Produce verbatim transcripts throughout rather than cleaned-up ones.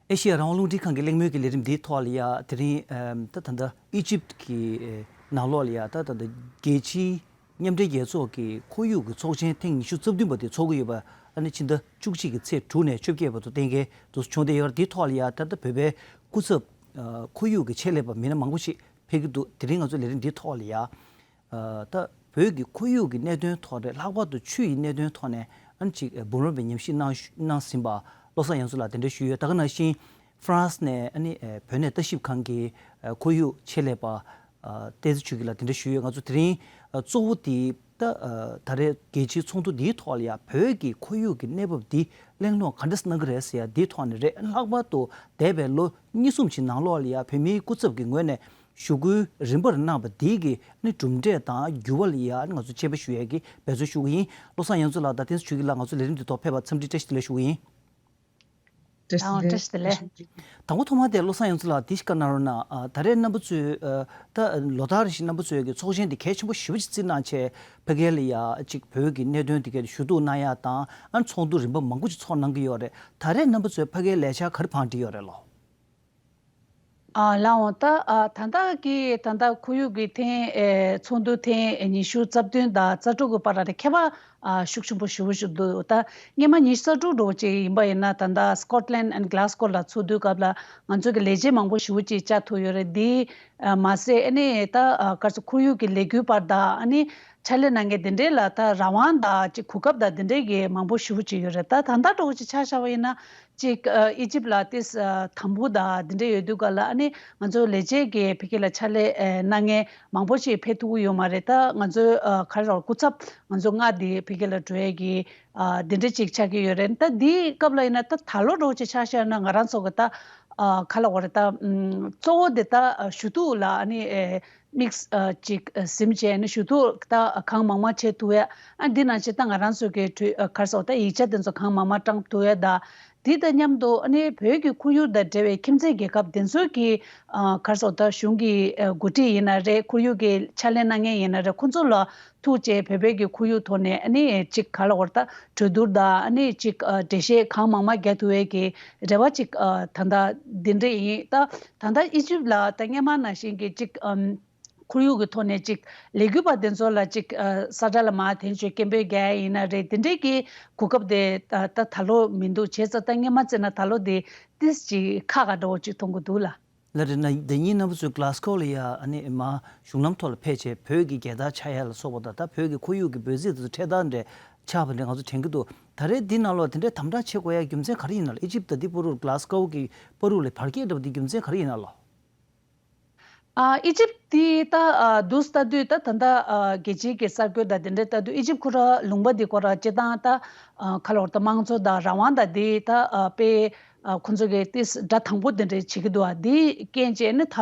ཨེ་ཤེ་ཡ་རང་དབང་རླུང་འཕྲིན་ཁང་གི་གླེང་མོལ་གྱི་ལས་རིམ་འདིའི་ཐོག་ལ་ཡ་དེ་རིང་ཨམ་ད་ད་ལྟ་ཨི་ཇིབ་ཀྱི་ནང་ལོགས་ལ་ཡ་ད་ད་ལྟ་རྒྱལ་སྤྱིའི་མཉམ་འབྲེལ་རྒྱལ་ཚོགས་ཀྱི་ཁོར་ཡུག་གི་ཚོགས་ཆེན་ཐེངས་ཉི་ཤུ་རྩ་བདུན་པ་དེ་ཚོགས་ཀྱི་ཡོད་པ་ཨ་ནི་ཕྱི་ཟླ་བཅུ་གཅིག་གི་ཚེས་དྲུག་ནས་བཅོ་བརྒྱད་བར་དུ་གཏན་འཁེལ་དུ་བྱུང་བསྡད་ཡོད་རེད། འདིའི་ཐོག་ལ་ཡ་ད་ལྟ་བོད་པའི་སྐུ་ཚབ་ཁོར་ཡུག་གི་ཆེད་ལས་པ་མི་སྣ་མང་པོ་ཞིག་ཕེབས་ཀྱི་འདུག་དེ་རིང་ང་ཚོ་ལས་རིམ་འདིའི་ཐོག་ལ་ཡ། ད་བོད་ཀྱི་ཁོར་ཡུག་གི་གནད་དོན་ཐོག་རེད། ལྷག་པར་དུ་ཆུ་ཡི་གནད་དོན་ཐོག་ནས་ཨ་ནི་ཅིག་འབུམ་རམས་པའི་ཉམས་ཞིབ་གནང་གནང་ཟིན་པ་བློ་བཟང་ཡང་རྩེ་ལགས་དེ་འདྲ་ཞུས་ཡོད། ད་ག་ནང་བཞིན་ཧྥ་རན་སི་ནས་ཨ་ནི་བོད་གནས་ལྟ་ཞིབ་ཁང་གི་ཁོར་ཡུག་ཆེད་ལས་པ་བསྟན་འཛིན་ཆོས་སྐྱིད་ལགས་དེ་འདྲ་ཞུས་ཡོད། ང་ཚོ་དེ་རིང་གཙོ་བོ་དེ་ད་ད་རེས་རྒྱལ་སྤྱིའི་ཚོགས་འདུ་འདིའི་ཐོག་ལ་ཡ་བོད་ཀྱི་ཁོར་ཡུག་གི་གནས་བབ་འདི་གླེང་སློང་ག་འདྲ་གནང་གི་རེད་ཟེར་ཡ་འདིའི་ཐོག་ནས་རེད། ལྷག་པར་དུ་འདས་པའི་ལོ་གཉིས་གསུམ་ཕྱིན་ནང་ལོགས་ལ་ཡ་བོད་མིའི་སྐུ་ཚབ་ཀྱི་ངོས་ནས་ཞུ་སྐུལ་རིམ་པར་གནང་བ་འདིའི་གི་ནི་གྲུབ་འབྲས་དང་འགྱུར་བ་ལ་ཡ་ང་ཚོ་དཔྱད་པ་ཞུ་ཡས་ཀྱི་འབད་བརྩོན་ཞུ་གི་ཡིན། བློ་བཟང་ཡང་རྩེ་ལགས་དང་བསྟན་འཛིན་ཆོས་སྐྱིད་ལགས་ང་ཚོ་ལས་རིམ་འདི་ཐོག་ཕེབས་པར་འཚམས་འདྲི་བཀྲ་ཤིས་བདེ་ལེགས་ཞུ་གི་ཡིན། བཀྲ་ཤིས་བདེ་ལེགས། བཀྲ་ཤིས་བདེ་ལེགས། དང་པོ་ཐོག་མར་དེ་བློ་བཟང་ཡང་རྩེ་ལགས་འདི་ཞིག་བཀའ་གནང་རོགས་གནང་། ཨ་ད་རེས་རྣམ་པ་ཚོས་ཨ་ད་ལོ་ལྟར་རེ་བཞིན་རྣམ་པ་ཚོས་ཀྱི་ཚོགས་ཆེན་འདི་གལ་ཆེན་པོ་ཞེ་པོ་ཅིག་བརྩིས་གནང་བྱས་ཕ་གི་ལ་ཡ་ཅིག་བོད་ཀྱི་གནད་དོན་འདི་གའི་ཞུ་གཏུག་གནང་ཡ་དང་ཨ་ཚོགས་འདུ་རིམ་པ་མང་པོ་ཅིག་ཚོགས་གནང་གི་ཡོད་རེད། ད་རེས་རྣམ་པ་ཚོས་ཕ་གིའི་ལས་འཆར་ག་རེ་བང་བསྒྲིགས་ཡོད་རེད་ལོ། ཨ་ལགས་འོང་། ད་ཨ་ད་ལྟ་གི་ད་ལྟ་ཁོར་ཡུག་གི་ཐེངས་ཨེ་ཚོགས་འདུ་ཐེངས་ཉི་ཤུ་རྩ་བདུན་དང་རྩ་དྲུག་གི་བར་ལ་ཁྱད་པར་ཨ་ཤུགས་ཆེན་པོ་ཞེ་པོ་ཞིག་འདུག་ད་སྔོན་མ་ཉི་ཤུ་རྩ་དྲུག་འདྲ་བོ་ཅིག་ཡིན་པ་ཡིན་ན་ད་ལྟ་Scotland and Glasgow་ལ་ཚོགས་དུས་སྐབས་ལ་ང་ཚོ་གི་ལས་བྱེད་མང་པོ་ཞེ་པོ་ཅིག་བཅར་ཐུབ་ཡོད་རེད། འདི་ཨ་མ་ཟད་ཨ་ནི་ད་ཨ་ག་རེ་ཟེར་ཁོར་ཡུག་གི་ལས་འགུལ་པ་དང་ཨ་ནི་ཕྱག་ལས་གནང་མཁན་དེ་འདྲས་ལ་ད་རང་དབང་དང་ཅིག་གོ་སྐབས་དང་དེ་འདྲས་ཀྱི་མང་པོ་ཞེ་པོ་ཅིག་ཡོད་རེད། ད་ད་ལྟ་འདྲ་བོ་ཅིག་ཆ་བཞག་པ་ཡིན་ན། ཅིག་ཨ་ཨི་ཇིབ་ལ་ཏིས་ཨ་དམ་འབུ་དང་འདི་འདྲ་ཡོད་དུས་ག་ལ་ཨ་ནི་ང་ཚོ་ལས་བྱེད་ཀྱི་ཕ་གི་ལ་ཕྱག་ལས་ཨེ་གནང་མཁན་མང་པོ་ཞིག་ཕེབས་ཐུབ་ཀྱི་ཡོད་མ་རེད། ད་ང་ཚོའི་ཨ་ག་རེ་རོ་སྐུ་ཚབ་ང་ཚོ་ལྔ་འདི་ཕ་གི་ལ་འགྲོ་ཡས་ཀྱི་ཨ་འདི་འདྲ་ཅིག་ཆགས་ཀྱི་ཡོད་རེད། ད་འདིའི་སྐབས་ལ་ཡིན་ན་ད་ད་ལོ་འདྲ་བོ་ཅིག་ཆ་བཞག་ན་ང་རང་ཚོ་གི་ད་ཨ་ག་ལ་བ་རེད། ད་ཨམ་གཙོ་བོ་དེ་ད་ཨ་ཞུ་གཏུག་ལ་ཨ་ནི་ཨེ་དམིགས་ཨ་ཅིག་ཨ་ཟིན་བྱས་ནས་ཞུ་གཏུག་ད་གང་མང་མང་བྱེད་ཐུབ་ཡ། ཨ་འདི་ནང་བཞིན་ད་ང་རང་ཚོ་གི་གྲོས་ཨ་ག་རེ་ཟེར་ད་ཡིག་ཆ་དེ་ཚོ་གང་མང་མང་བཀྲམ་ཐུབ་ཡ་ད། དེ་དང་མཉམ་དུ་ཨ་ནི་བོད་ཀྱི་ཁོར་ཡུག་དང་འབྲེལ་བའི་ཁྱིམ་མཚེས་རྒྱལ་ཁབ་དེ་ཚོའི་གི་ཨ་ག་རེ་ཟེར་ད་གཞུང་གི་ཨ་འགོ་ཁྲིད་ཡིན་ན་རེད། ཁོར་ཡུག་གི་ཕྱག་ལས་གནང་མཁན་ཡིན་ན་རེད། ཁོང་ཚོ་ལ་ཐུག་བྱས་བོད་པའི་གི་ཁོར་ཡུག་ཐོག་ནས་ཨ་ནི་ཅིག་ག་ལ་བར་ད་གྲོས་བསྡུར་དང་ཨ་ནི་ཅིག་ཨ་འགྲེལ་བཤད་གང་མང་མང་རྒྱག་ཐུབ་ཡས་ཀྱི་རེ་བ་ཅིག་ཨ་ད་ལྟ་འདི་འདྲ་ཡིན། ད་ད་ལྟ་ཨི་ཇིབ་ལ་ད་སྔོན་མ་ནང་བཞིན་གྱི་ཅིག་ཨམ་ཁོར་ཡུག་གི་ཐོག་ནས་ཅིག་ལས་འགུལ་པ་དེ་ཚོ་ལ་ཅིག་ཨ་ས་ཁྲ་ལ་མར་འཐེན་བྱས་སྐད་འབོད་རྒྱག་ཡ་ཡིན་ན་རེད། དེ་འདྲའི་གི་གོ་སྐབས་དེ་ད་ད་ད་ལོ་མི་འདུག་བྱས་ཙང་ད་སྔོན་མ་བརྩིས་ན་ད་ལོ་དེ་ཏིས་ཅིག་ཁག་ཁག་འདྲ་བོ་ཅིག་མཐོང་གི་འདུག་ལ། ལགས་རེད། ན་ཟླ་ཉིན་རྣམ་པ་ཚོས་Glasgow་ལ་ཡ་ཨ་ནི་མ་གཞུང་ལམ་ཐོག་ལ་ཕེབས་བྱས་བོད་ཀྱི་རྒྱལ་དར་འཕྱར་ཡ་ལ་སོགས་པ་དང་ད་བོད་ཀྱི་ཁོར་ཡུག་གི་འབོད་ཚིག་དེ་ཚོ་འཕྲེད་དར་འདྲ་འཕྱར་བ་འདྲ་ང་ཚོ་དྲན་གྱི་འདུག་ད་རེས་འདི་ནང་ལོགས་དེ་འདྲའི་དམ་དྲག་བྱེད་དགོས་ཡ་རྒྱུ་མཚན་ག་རེ་ཡིན་ན་ལགས། ཨི་ཇིབ་ད་འདི་བར་དུ་Glasgow་གི་བར་དུ་ལ་བར་བསྐལ་འདྲ་བ་འདི་རྒྱུ་མཚན་ག་རེ་ཡིན་ན་ལགས། ཨ་ཨི་ཇིབ་དེ་ད་ཨ་འདུག་ལྟ་དུས་ད་ད་ལྟ་ཨ་རྒྱལ་སྤྱིའི་གི་གསར་འགོད་དང་དེ་འདྲ་ལྟ་དུས་ཨི་ཇིབ་ཁོ་ར་ལུང་པ་འདི་ཁོ་ར་སྤྱི་བཏང་ད་ཨ་ག་ལ་བར་ད་དམངས་གཙོ་དང་རང་དབང་དང་དེ་ད་ཨ་དཔེ་ཨ་ཁོ་ཚོ་གི་ཏིས་འདྲ་དང་པོ་དེ་འདྲ་བྱེད་ཀྱི་འདུག་ཨ་དེ་རྐྱེན་བྱས་ནས་ད་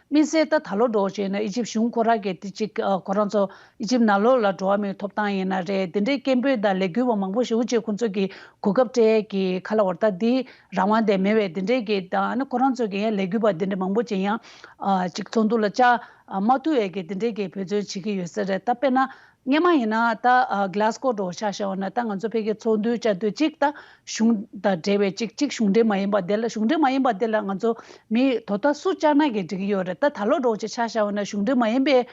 དམིགས་བསལ་ད་ད་ལོ་འགྲོ་བྱས་ན་ཨི་ཇིབ་གཞུང་ཁོ་ར་གི་དེ་གཅིག་ཨ་ཁོ་རང་ཚོ་ཨི་ཇིབ་ནང་ལོགས་ལ་འགྲོ་བ་མིའི་ཐོབ་ཐང་ཡིན་ན་རེད། དེ་འདྲའི་སྐད་འབོད་དང་ལས་འགུལ་བ་མང་པོ་ཞེ་པོ་ཅིག་ཁོ་ཚོ་གི་གོ་སྐབས་སྤྲད་ཀྱི་ག་ལ་བར་ད་དེ་རང་དབང་དེ་མེད་པའི་དེ་འདྲའི་གི་ད་ནི་ཁོ་རང་ཚོ་གི་ཡང་ལས་འགུལ་བ་དེ་འདྲ་མང་པོ་ཅིག་ཡང་ཨ་ཅིག་ཚོགས་འདུ་ལ་བཅར་ཨ་མ་ཐུབ་ཡས་ཀྱི་དེ་འདྲའི་གི་འབད་བརྩོན་བྱེད་ཀྱི་ཡོད་ས་རེད། ད་དཔེར་ན་སྔོན་མ་ཡིན་ན་ད་ཨ་Glasgow་འགྲོ་ཆ་བཞག་པ་ན་ད་ང་ཚོ་ཕ་གི་ཚོགས་འདུ་བཅར་དུས་གཅིག་ད་གཞུང་དང་འབྲེལ་བའི་གཅིག་གཅིག་གཞུང་འབྲེལ་མ་ཡིན་པ་དེ་ལ་གཞུང་འབྲེལ་མ་ཡིན་པ་དེ་ལ་ང་ཚོ་མི་དོ་ད་སུ་བཅར་ན་གི་འགྲིག་གི་ཡོད་རེད། ད་ད་ལོ་འགྲོ་ཆ་ཆ་བཞག་པ་ན་གཞུང་འབྲེལ་མ་ཡིན་པའི་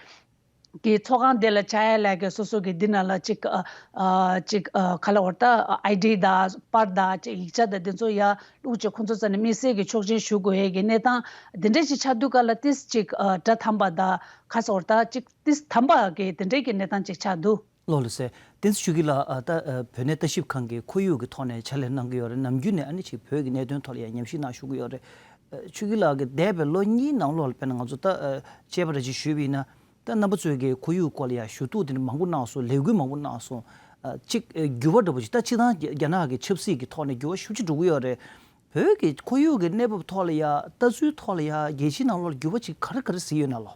གི་ཚོགས་ཁང་དེ་ལ་བཅར་ཡ་ལས་ཀའི་སོ་སོ་གི་འདི་ནང་ལ་ཅིག་ཨ་ཨ་ཅིག་ཨ་ག་ལ་བར་ད་ཨའི་ཌི་དང་པར་དང་ཅིག་ཡིག་ཆ་དང་དེ་ཚོ་ཡར་བླུགས་ཅིག་ཁོང་ཚོ་རྩ་ནས་དམིགས་བསལ་གྱི་ཆོག་མཆན་ཞུ་དགོས་ཡས་ཀྱི་གནས་སྟངས་དེ་འདྲ་ཅིག་ཆགས་དུས་ག་ལ་ཏིས་ཅིག་ཨ་དགྲ་དམ་པ་དང་ག་ཟེར་བར་ད་ཅིག་ཏིས་དམ་པ་གི་དེ་འདྲ་གི་གནས་སྟངས་ཅིག་ཆགས་འདུག་ལགས་ལགས་སེ། བསྟན་འཛིན་ཆོས་སྐྱིད་ལགས་ཨ་ད་ཨ་བོད་གནས་ལྟ་ཞིབ་ཁང་གི་ཁོར་ཡུག་གི་ཐོག་ནས་ཕྱག་ལས་གནང་གི་ཡོད་རེད། ནམ་རྒྱུན་ནས་ཨ་ནི་ཅིག་བོད་ཀྱི་གནད་དོན་ཐོག་ལ་ཡང་ཉམས་ཞིབ་གནང་བཞུགས་ཀྱི་ཡོད་རེད། ཨ་ཆོས་སྐྱིད་ལགས་ཀྱིས་འདས་པའི་ལོ་གཉིས་ནང་ལོགས་ལ་དཔེར་ན་ང་ཚོ་ད་ཨ་དཔྱད་པ་རེ་ཅིག་ཞུས་པ་ཡིན་ན། ད་རྣམ་པ་ཚོས་ཀྱི་ཁོར་ཡུག་སྐོར་ལ་ཡང་ཞུ་གཏུག་དེ་འདྲ་མང་པོ་གནང་སོང་། ལས་འགུལ་མང་པོ་གནང་སོང་། ཨ་གཅིག་ཨ་འགྱུར་བ་འདྲ་པོ་ཞིག་ད་སྤྱིར་བཏང་རྒྱ་རྒྱ་ནག་གི་ཆབ་སྲིད་ཀྱི་ཐོག་ནས་འགྱུར་བ་ཤུགས་ཆེ་འགྲོ་གི་ཡོད་རེད། བོད་ཀྱི་ཁོར་ཡུག་གི་གནས་བབ་ཐོག་ལ་ཡང་ལྟ་ཚུལ་ཐོག་ལ་ཡང་རྒྱལ་སྤྱིའི་ནང་ལོགས་ལ་འགྱུར་བ་ཅིག་ག་རེ་ག་རེ་གཟིགས་ཡོད་ན་ལོ།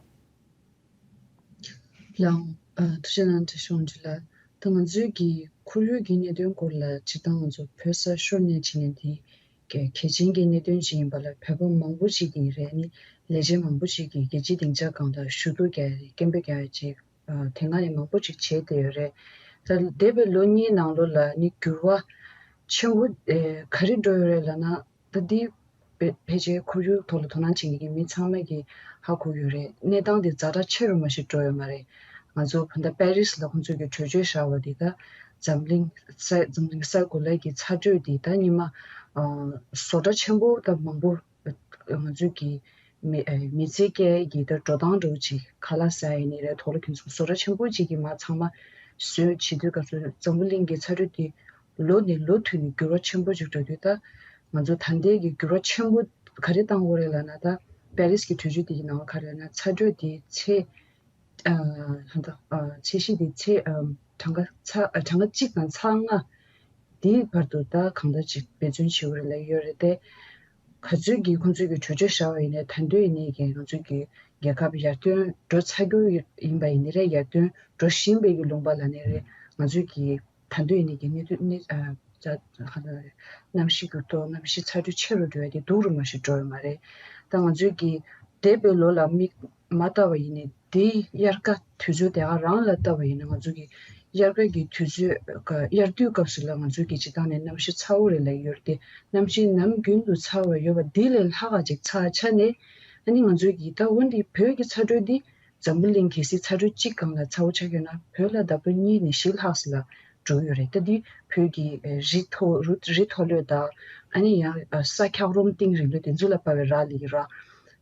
ལགས་འོང་། ཨ་ཐུགས་རྗེ་གནང་། བཀྲ་ཤིས་དབང་ཕྱུག་ལགས། ད་ང་ཚོའི་གི་ཁོར་ཡུག་གི་གནད་དོན་སྐོར་ལ་སྤྱིར་བཏང་ང་ཚོ་བོད་ས་ཤོར་ནས་བྱས་ནས་འདི་གལ་གལ་ཆེན་གྱི་གནད་དོན་ཅིག་ཡིན་པ་ལ་བོད་པ་མང་པོ་ཞིག་གིས་རེད་ནི་ལས་བྱེད་མང་པོ་ཞིག་གིས་རྒྱལ་སྤྱིའི་སྡིངས་ཆ་སྒང་དུ་ཞུ་གཏུག་རྒྱག་སྐད་འབོད་རྒྱག་ཡ་ཅིག་ཨ་དེ་སྔ་ནས་མང་པོ་ཅིག་བྱས་བསྡད་ཡོད་རེད། ད་འདས་པའི་ལོ་གཉིས་ནང་ལོགས་ལ་ནི་འགྱུར་བ་ཆེན་པོ་ཨེ་ག་རེ་འགྲོ་ཡོད་རེད་ལབ་ན། ད་འདི་ ཕལ་ཕལ་ཆེར་ཁོར་ཡུག་ཐོག་ལ་དོ་སྣང་བྱེད་མཁན་གྱི་མི་ཚང་མ་གིས་ཧ་གོ་ཡོད་རེད། གནས་སྟངས་དེ་ཛ་དྲག་ཆེ་རུ་མ་ཞིག་འགྲོ་ཡོད་མ་རེད། ང་ཚོ་ད་ལྟ་པེ་རིས་ལ་ཁོང་ཚོས་ཀྱི་གྲོས་ཆོད་བཞག་པ་དེ་ད་འཛམ་གླིང་ས་འཛམ་གླིང་ས་གོ་ལའི་གི་ཚ་དྲོད་དེ་ད་ཉི་མ་ཨ་བཟོ་གྲྭ་ཆེན་པོ་ད་མང་པོ་ང་ཚོས་ཀྱི་མི་ཨེ་མི་ཚེ་སྐྱེལ་གྱི་ད་འགྲོ་སྟངས་འདྲ་བོ་ཅིག་ཁ་ལག་ཟ་ཡི་ནི་རེད། དོག་ལ་ཁྱོད་ཚོ་བཟོ་གྲྭ་ཆེན་པོ་ཅིག་གི་མ་ཚང་མ་བཟོས་བྱེད་དུས་སྐབས་སུ་འཛམ་བུ་གླིང་གི་ཚ་དྲོད་དེ་ལོ་ནས་ལོ་མཐུད་ནས་འགྱུར་བ་ཆེན་པོ་ཅིག་འགྲོ་དུས་ད་ང་ཚོ་ད་ལྟའི་གི་འགྱུར་བ་ཆེན་པོ་ག་རེ་བཏང་དགོས་རེད་ལབ་ན། ད་པེ་རིས་ཀྱི་གྲོས་ཆོད་དེ་གི་ནང་ལ་ག་རེ་ལབ་ན། ཚ་དྲོད་དེ་ཚེས་ཨ་ད་ཨ་ཚད་གཞི་དེ་ཚེས་ཨ་གྲངས་ཀ་ཚ་ཨ་གྲངས་ཀ་གཅིག་དང་ཚེག་ལྔ་དེའི་བར་དུ་ད་གང་ལྟར་ཅིག་འབད་བརྩོན་བྱེད་དགོས་རེད་ལབ་ཡོད་རེད་དེ། ག་ཚོད་ཀྱིས་ཁོང་ཚོས་ཀྱི་གྲོས་ཆོད་བཞག་པ་ཡིན་ནའི་ད་དུང་ཡིན་ནའི་ཀྱི་ང་ཚོས་ཀྱི་རྒྱལ་ཁབ་ཡར་ཐོན་འགྲོ་ཚར་རྒྱུ་ཡིན་པ་ཡིན་ནའི་རེད། ཡར་ཐོན་འགྲོ་བཞིན་པའི་གི་ལུང་པ་ལབ་ནའི་རེད། ང་ཚོས་ཀྱི་ད་དུང་ཡིན་ནའི་ཀྱི་གནས་དུས་གནས་ཨ་ད་ག་ལ་རེད། གནམ་གཤིས་འགྱུར་ལྡོག་གནམ་གཤིས་ཚ་དྲོད་ཆེ་རུ་འགྲོ་ཡ་དེ་སྡུག་རུ་མ་ཞིག་འགྲོ་ཡོད་མ་རེད། ད་ང་ཚོས་ཀྱི་འདས་པའི་ལོ་ལ་མིག་མ་ལྟ་བ་ཡིན་ནའི་དེའི་དབྱར་ཁ་དུས་ཚོད་དེ་ག་རང་ལ་ལྟ་བ་ཡིན་ན། ང་ཚོ་གི་དབྱར་ཁ་གི་དུས་ཚོད་ཀ་དབྱར་དུས་སྐབས་སུ་ལ་ང་ཚོ་གི་སྤྱིར་བཏང་ནས་གནམ་གཤིས་ཚ་བོ་རེད་ལབ་ཡོད་རེད་དེ། གནམ་གཤིས་ནམ་རྒྱུན་དུ་ཚ་བ་ཡོད་པ་འདི་ལས་ལྷག་ག་ཅིག་ཚ་ཆ་ནས། ཨ་ནི་ང་ཚོ་གི་ད་འོན་ཏེ་བོད་ཀྱི་ཚ་དྲོད་འདི་འཛམ་བུ་གླིང་གལ་སྲིད་ཚ་དྲོད་གཅིག་སྒང་ལ་ཚ་བོ་ཆགས་ཡོད་ན། བོད་ལ་ལྡབ་གྲངས་གཉིས་ནས་བཞི་ལྷག་ཙམ་ལ་འགྲོ་ཡོད་རེད། ད་འདི་བོད་ཀྱི་རི་མཐོ་རུ་རི་མཐོ་ལོས་དང་། ཨ་ནི་ཡང་ས་འཁྱགས་རོམ་གཏིང་རིང་ལོས་དེ་ཚོ་ལ་དཔག་པའི་ར་ལི་ཡི་ར།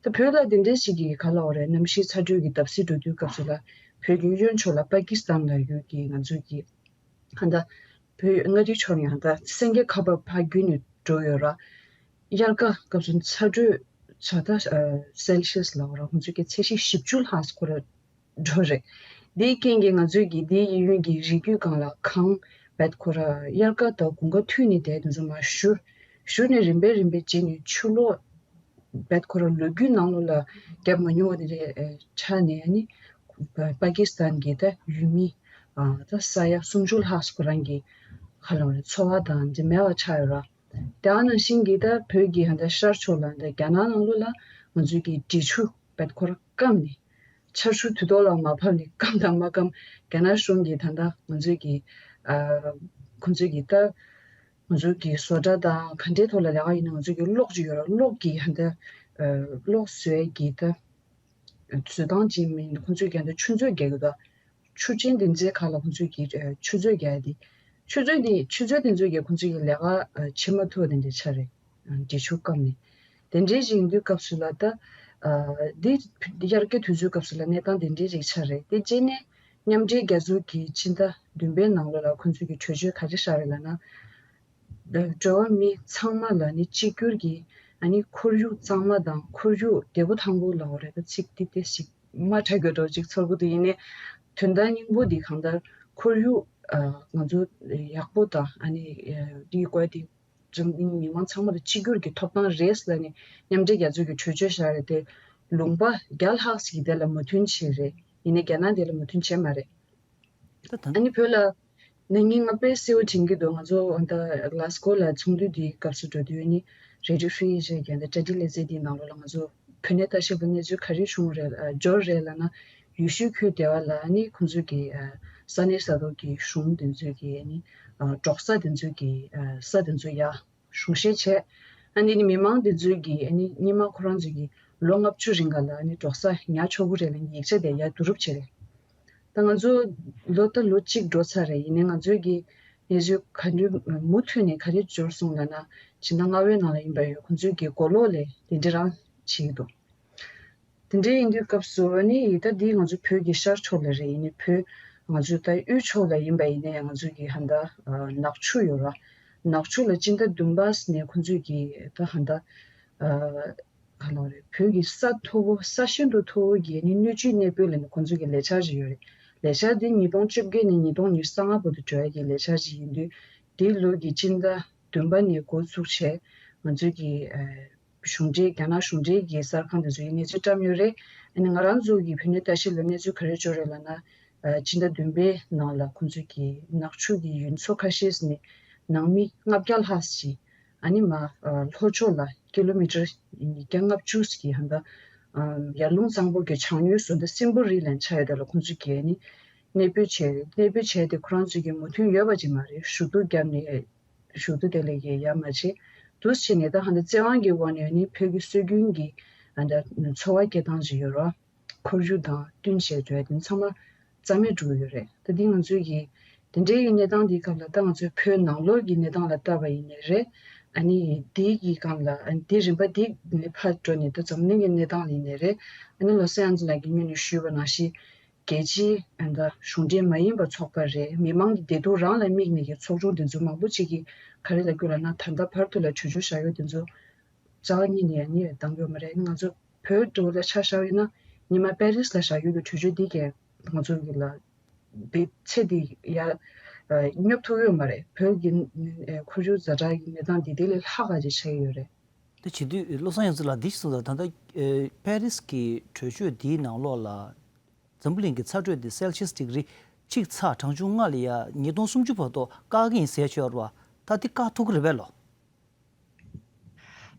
ད་བོད་ལ་དེ་འདྲའི་ཞིག་གི་ག་ལ་འོ་རེད། གནམ་གཤིས་ཚ་དྲོད་ཀྱི་བརྡབ་གསིག་འགྲོ་དུས་སྐབས་སུ་ལ་བོད་ཀྱི་གཡོན་ཕྱོགས་ལ་པ་ཀི་སི་ཐན་ལ་ཡོད་ཀྱི་ང་ཚོ་གི་ཧ་ད་བོད་མངའ་རིས་ཕྱོགས་ནས་ཧ་ད་སེང་གེ་ཁ་པར་ཕར་བརྒྱུད་ནས་འགྲོ་ཡོད་ར། དབྱར་ཁ་སྐབས་སུ་ཚ་དྲོད་ཆ་ད་སེལ་ཤི་ཡས་ལ་འོ་ར་ཁོང་ཚོ་གི་ཚད་གཞི་བཞི་བཅུ་ལྷག་སྐོར་ར་འགྲོ་རེད། འདིའི་རྐྱེན་གྱིས་ང་ཚོས་ཀྱི་འདིའི་གཡས་གཡོན་གྱི་རི་རྒྱུད་སྒང་ལ་གངས་བད་ཁོ་ར་དབྱར་ཁ་དང་དགུན་ཁ་མཐུད་ནས་དེ་དེ་ཚོ་མར་བཞུར་བཞུར་ནས་རིམ་པས་རིམ་པས་རྗེས་ནས་ཆུ་ལོག་བད་ཁོ་ར་ལོ་རྒྱུས་ནང་ལོགས་ལ་བརྒྱབ་མ་མྱོང་བ་དེ་འདྲ་ཆགས་ནས། ཨ་ནི་པ་ཀི་སི་ཐན་གྱི་ད་ཡུལ་མི་ད་ས་ཡ་སུམ་ཅུ་ལྷག་ཁོ་རང་གི་ཧ་ལམ་འཚོ་བ་དང་འདི་མེད་པ་ཆགས་ཡོད་ར། དེ་ནང་བཞིན་གྱི་ད་བོད་ཀྱི་ཧ་ད་ཤར་ཕྱོགས་ལ་ད་རྒྱ་ནག་ནང་ལོགས་ལ་ང་ཚོས་ཀྱི་འབྲི་ཆུ་བད་ཁོ་ར་སྐམ་ནས། ཆར་ཆུ་དུས་ཐོག་ལ་མ་བབས་ནས་སྐམ་དང་མ་སྐམ། རྒྱ་ནག་གཞུང་གིས་ད་ལྟ་ང་ཚོས་ཀྱི་ཨ་ཁོང་ཚོས་ཀྱི་ད་ང་ཚོས་ཀྱི་བཟོ་གྲྭ་དང་ག་འདྲའི་ཐོག་ལ་ལས་ཀ་ཡིན་ན་ང་ཚོས་ཀྱི་གློག་ཅིག་ཡོད་ར། གློག་གི་ཧ་ད་ཨ་གློག་བཟོས་ཀྱི་ད་བཟོ་སྟངས་ཅིག་མིན། ཁོང་ཚོས་ཀྱི་ཧ་ད་ཆུ་མཛོད་རྒྱག་གི་འདུག་ཆུ་ཆེན་དེ་ཚོའི་ཁ་ལ་ཁོང་ཚོས་ཀྱི་ཨ་ཆུ་མཛོད་རྒྱག་ཡ་དེ། ཆུ་མཛོད་དེ་ཆུ་མཛོད་དེ་ཚོས་ཀྱི་ཁོང་ཚོས་ཀྱི་ལས་ཀ་ཨ་བྱེད་མ་ཐུབ་པ་དེ་འདྲ་ཆགས་རེད། འབྲི་ཆུ་སྐམ་ནས། དེ་འདྲའི་ཞིག་ཡིན་དུས་སྐབས་སུ་ལ་ད་ཨ་འདི་དབྱར་ཁའི་དུས་ཚོད་སྐབས་སུ་ལ་གནས་སྟངས་དེ་འདྲའི་ཞིག་ཆགས་རེད། དེ་རྗེས་ནས་མཉམ་འབྲེལ་རྒྱལ་ཚོགས་ཀྱི་སྤྱི་ཟླ་བདུན་པའི་ནང་ལོགས་ལ་ཁོང་ཚོས་ཀྱི་གྲོས་ཆོད་ག་རེ་བཞག་རེད་ལབ་ན། འགྲོ་བ་མི་ཚང་མ་ལ་ནི་གཅིག་གྱུར་གྱི་ཨ་ནི་ཁོར་ཡུག་གཙང་མ་དང་ཁོར་ཡུག་བདེ་པོ་ཐང་པོ་ལབ་དགོས་རེད། ད་ཚིག་འདི་ཏོག་ཙམ་མ་འཁྲབ་དགོས་འགྲོ་ཅིག་ཚོར་གི་འདུག་ཡིན་ནའི་དོན་དག་སྙིང་པོ་འདི་གང་ལྟར་ཁོར་ཡུག་ཨ་ང་ཚོ་ཡག་པོ་དང་ཨ་ནི་ཨ་འདིའི་སྐོར་འདི་འཛམ་གླིང་མི་མང་ཚང་མ་ལ་གཅིག་གྱུར་གྱི་ཐོབ་ཐང་རེད་ལབ་ནས་མཉམ་འབྲེལ་རྒྱལ་ཚོགས་ཀྱི་གྲོས་ཆོད་བཞག་རེད་དེ། ལུང་པ་བརྒྱ་ལྷག་ཅིག་གིས་དེ་ལ་མོས་མཐུན་བྱས་རེད། ཡིན་ནའི་རྒྱ་ནག་དེ་ལ་མོས་མཐུན་བྱས་མ་རེད། ད་ད། ཨ་ནི་བོད་ལ་ནད་རྙིང་ང་དཔེ་གསལ་པོ་དྲན་གྱི་འདུག་ང་ཚོ་ད་གླ་སྒོ་ལ་ཚོགས་འདུ་འདིའི་སྐབས་སུ་འགྲོ་དུས་ནི་Radio Free Asia གི་ད་གྲ་སྒྲིག་ལས་ཚན་འདིའི་ནང་ལོགས་ལ་ང་ཚོ་བོད་གནས་ལྟ་ཞིབ་ལ་གནས་ཚུལ་ག་རེ་བྱུང་རེད་ཨ་འབྱོར་རེད་ལབ་ན། ཡུལ་ཤུལ་ཁུལ་སྡེ་བ་ལ་ནི་ཁོང་ཚོས་ཀྱི་ཨ་ས་གནས་ས་ཐོག་གི་གཞུང་དེ་ཚོས་ཀྱི་ནི་ཨ་འབྲོག་ས་དེ་ཚོས་ཀྱི་ཨ་ས་དེ་ཚོ་ཡ་གཞུང་བཞེས་བྱས། ཨ་ནི་ནི་མི་མང་འདི་ཚོས་ཀྱིས་ཨ་ནི་སྔོན་མ་ཁོ་རང་ཚོས་ཀྱིས་ལོ་ལྔ་བཅུ་རིང་ག་ལ་ཨ་ནི་འབྲོག་ས་ཉར་ཆོག་གི་རེད་ལབ་ཡིག་ཆ་དེ་ཡར་བསྡུ་རུབ་བྱས་རེད། ད་ང་ཚོ་ལོ་ད་ལོ་གཅིག་འགྲོ་ཚར་རེད། ཡིན་ནའི་ང་ཚོས་ཀྱིས་གནས་ཚུལ་ག་འདྲ་མུ་མཐུད་ནས་ག་རེ་འབྱོར་སོང་ལབ་ན། ཕྱི་ཟླ་ལྔ་པའི་ནང་ལ་ཡིན་པ་ཡོད། ཁོང་ཚོས་ཀྱིས་མགོ་ལོག་ལས་དེ་འདྲ་རང་བྱེད་ཀྱི་འདུག་དེ་འདྲའི་ཡིན་དུས་སྐབས་སུ་ཨ་ནི་ད་འདི་ང་ཚོ་བོད་ཀྱི་ཤར་ཕྱོགས་ལ་རེད། ཡིན་ནའི་བོད་ང་ཚོ་ད་དབུས་ཕྱོགས་ལ་ཡིན་པ་ཡིན་ནའི་ང་ཚོ་གི་ཧ་ད་ཨ་ནག་ཆུ་ཡོད་ར། ནག་ཆུ་ལ་སྤྱི་ཟླ་བདུན་པ་ནས་ཁོང་ཚོས་ཀྱི་ད་ཧ་ད་ཨ་ག་ལབ་རེད། བོད་ཀྱི་ས་མཐོ་བོ་ས་ཤིན་ཏུ་མཐོ་བོ་གི་ནི་སྣོད་བཅུད་གནས་སྤོས་ལ་ནི་ཁོང་ཚོས་ཀྱི་ལས་འཆར་ཞིག་ཡོད་རེད། ལས་འཆར་འདི་ཉིས་སྟོང་བཅོ་བརྒྱད་ནས་ཉིས་སྟོང་ཉི་ཤུ་རྩ་ལྔ་བར་དུ་འགྲོ་ཡ་གི་ལས་འཆར་ཞིག་ཡིན་དུས། འདིའི་ལོ་གི་སྤྱི་ཟླ་བདུན་པ་ནས་འགོ་ཚུགས་བྱས་ང་ཚོས་ཀྱི་ཨ། གཞུང་འབྲེལ་རྒྱ་ནག་གཞུང་འབྲེལ་གྱི་གསར་ཁང་དེ་ཚོ་ཡིས་གནས་ཚུལ་བཀྲམ་ཡོད་རེད། ཨ་ནི་ང་རང་ཚོ་གི་བོད་གནས་ལྟ་ཞིབ་ལ་གནས་ཚུལ་ག་རེ་འབྱོར་རེད་ལབ་ན། ཨ་ཕྱི་ཟླ་བདུན་པའི་ནང་ལ་ཁོང་ཚོས་ཀྱི་ནག་ཆུ་གི་ཡུལ་ཚོ་ཁ་ཤས་ནས་ནང་མི་ལྔ་བརྒྱ་ལྷག་ཅིག་ཨ་ནི་མ་ཨ་ལྷོ་ཕྱོགས་ལ་ཀི་ལོ་མི་ཊར་ཉིས་བརྒྱ་ལྔ་བཅུ་ཞིག་གི་ཧ་ད་ཨ་ཡར་ཀླུང་གཙང་པོ་གི་བྱང་ཡུལ་བཟོ་ལྟ་སྲིན་པོ་རི་ལ་ཆགས་ཡོད་དེ་ལ་ཁོང་ཚོས་ཀྱི་ཨ་ནི་གནས་སྤོས་བྱས་རེད། གནས་སྤོས་བྱས་ཏེ་ཁོ་རང་ཚོས་ཀྱི་མོས་མཐུན་ཡོད་པ་ཅིག་མ་རེད། ཞུ་གཏུག་བརྒྱབ་ནས། ཞུ་གཏུག་དེ་ལས་ཀྱི་ཡར་མ་བྱེད། འདུག་བྱས་ནས་ད་ཧ་ད་བཙན་དབང་གི་འོག་ནས་ནི་བོད་ཀྱི་སྲོལ་རྒྱུན་གྱི་ཨ་ད་འཚོ་བ་སྐྱེལ་སྟངས་ཤིག་ཡོད་རེད། ཁོར་ཡུག་དང་བསྟུན་བྱས་བྱས་དེ་ཚང་མ་རྩ་མེད་འགྲོ་གི་ཡོད་རེད། ད་འདི་ང་ཚོས་ཀྱི་དེ་འདྲའི་གི་གནས་སྟངས་འདིའི་སྐབས་ལ་ད་ང་ཚོས་བོད་ནང་ལོགས་ཀྱི་གནས་སྟངས་ལ་བལྟས་པ་ཡིན་ནའི་རེད། ཨ་ནི་འདི་གི་སྒང་ལ་ཨ་ནི་འདི་རིམ་པ་འདི་ནས་ཕར་འགྲོ་ནས་ད་འཛམ་གླིང་གི་གནས་སྟངས་ལ་ཡིན་ནའི་རེད། ཨ་ནི་བློ་བཟང་དབྱངས་ཅན་ལགས་ཀྱིས་སྔོན་ནས་ཞུས་པ་ནང་བཞིན། རྒྱལ་སྤྱིའི་ཨ་ད་གཞུང་འབྲེལ་མ་ཡིན་པ་ཚོགས་པ་རེད། མི་མང་གི་བདེ་སྡུག་རང་ལ་དམིགས་ནས་ཀྱི་ཚོགས་ཆུང་འདི་ཚོ་མང་པོ་ཅིག་གིས་ག་རེ་ལབ་ཀྱི་ཡོད་ལབ་ན། ད་ལྟ་བར་དུ་ལ་གྲོས་ཆོད་བཞག་ཡོད་དེ་ཚོ་རྩ་བ་ཉིད་ནས་ཡང་ནི་བཏང་གི་ཡོད་མ་རེད། ང་ཚོ་བོད་འགྲོ་ལ་ཆ་བཞག་ཡོད་ན་ཉི་མ་པེ་རིས་ལ་བཞག་ཡོད་ཀྱི་གྲོས་ཆོད་འདི་གས་ང་ཚོ་གི་ལ་འདི་ཚེ་འདི་ཡ་ཨ་སྙོབ་ཐུབ་ཡོད་མ་རེད། བོད་ཀྱི་ཨ་ཁོར་ཡུག་ཛ་དྲག་གི་གནས་སྟངས་འདི་དེ་ལས་ལྷག་ག་ཅིག་ཆགས་ཀྱི་ཡོད་རེད། དེ་བྱེད་དུས་བློ་བཟང་དབྱངས་ཅན་ལགས་འདི་ཞིག་གསུངས་དང་། ད་ལྟ་ཨ་པེ་རིས་ཀྱི་གྲོས་ཆོད་འདིའི་ནང་ལོགས་ལ། འཛམ་བུ་གླིང་གི་ཚ་དྲོད་དེ་སེལ་ཤི་ཡས་ཌིག་རི་གཅིག་ཚེག་གྲངས་ཆུང་ལྔ་ལ་ཡ་ཉིས་སྟོང་སུམ་ཅུ་བར་དུ་བཀག་གི་ཡིན་ཟེར་ཡོད་རེད་བ། ད་དེ་བཀག་ཐུབ་ཀྱི་རེད་པས་ལོ།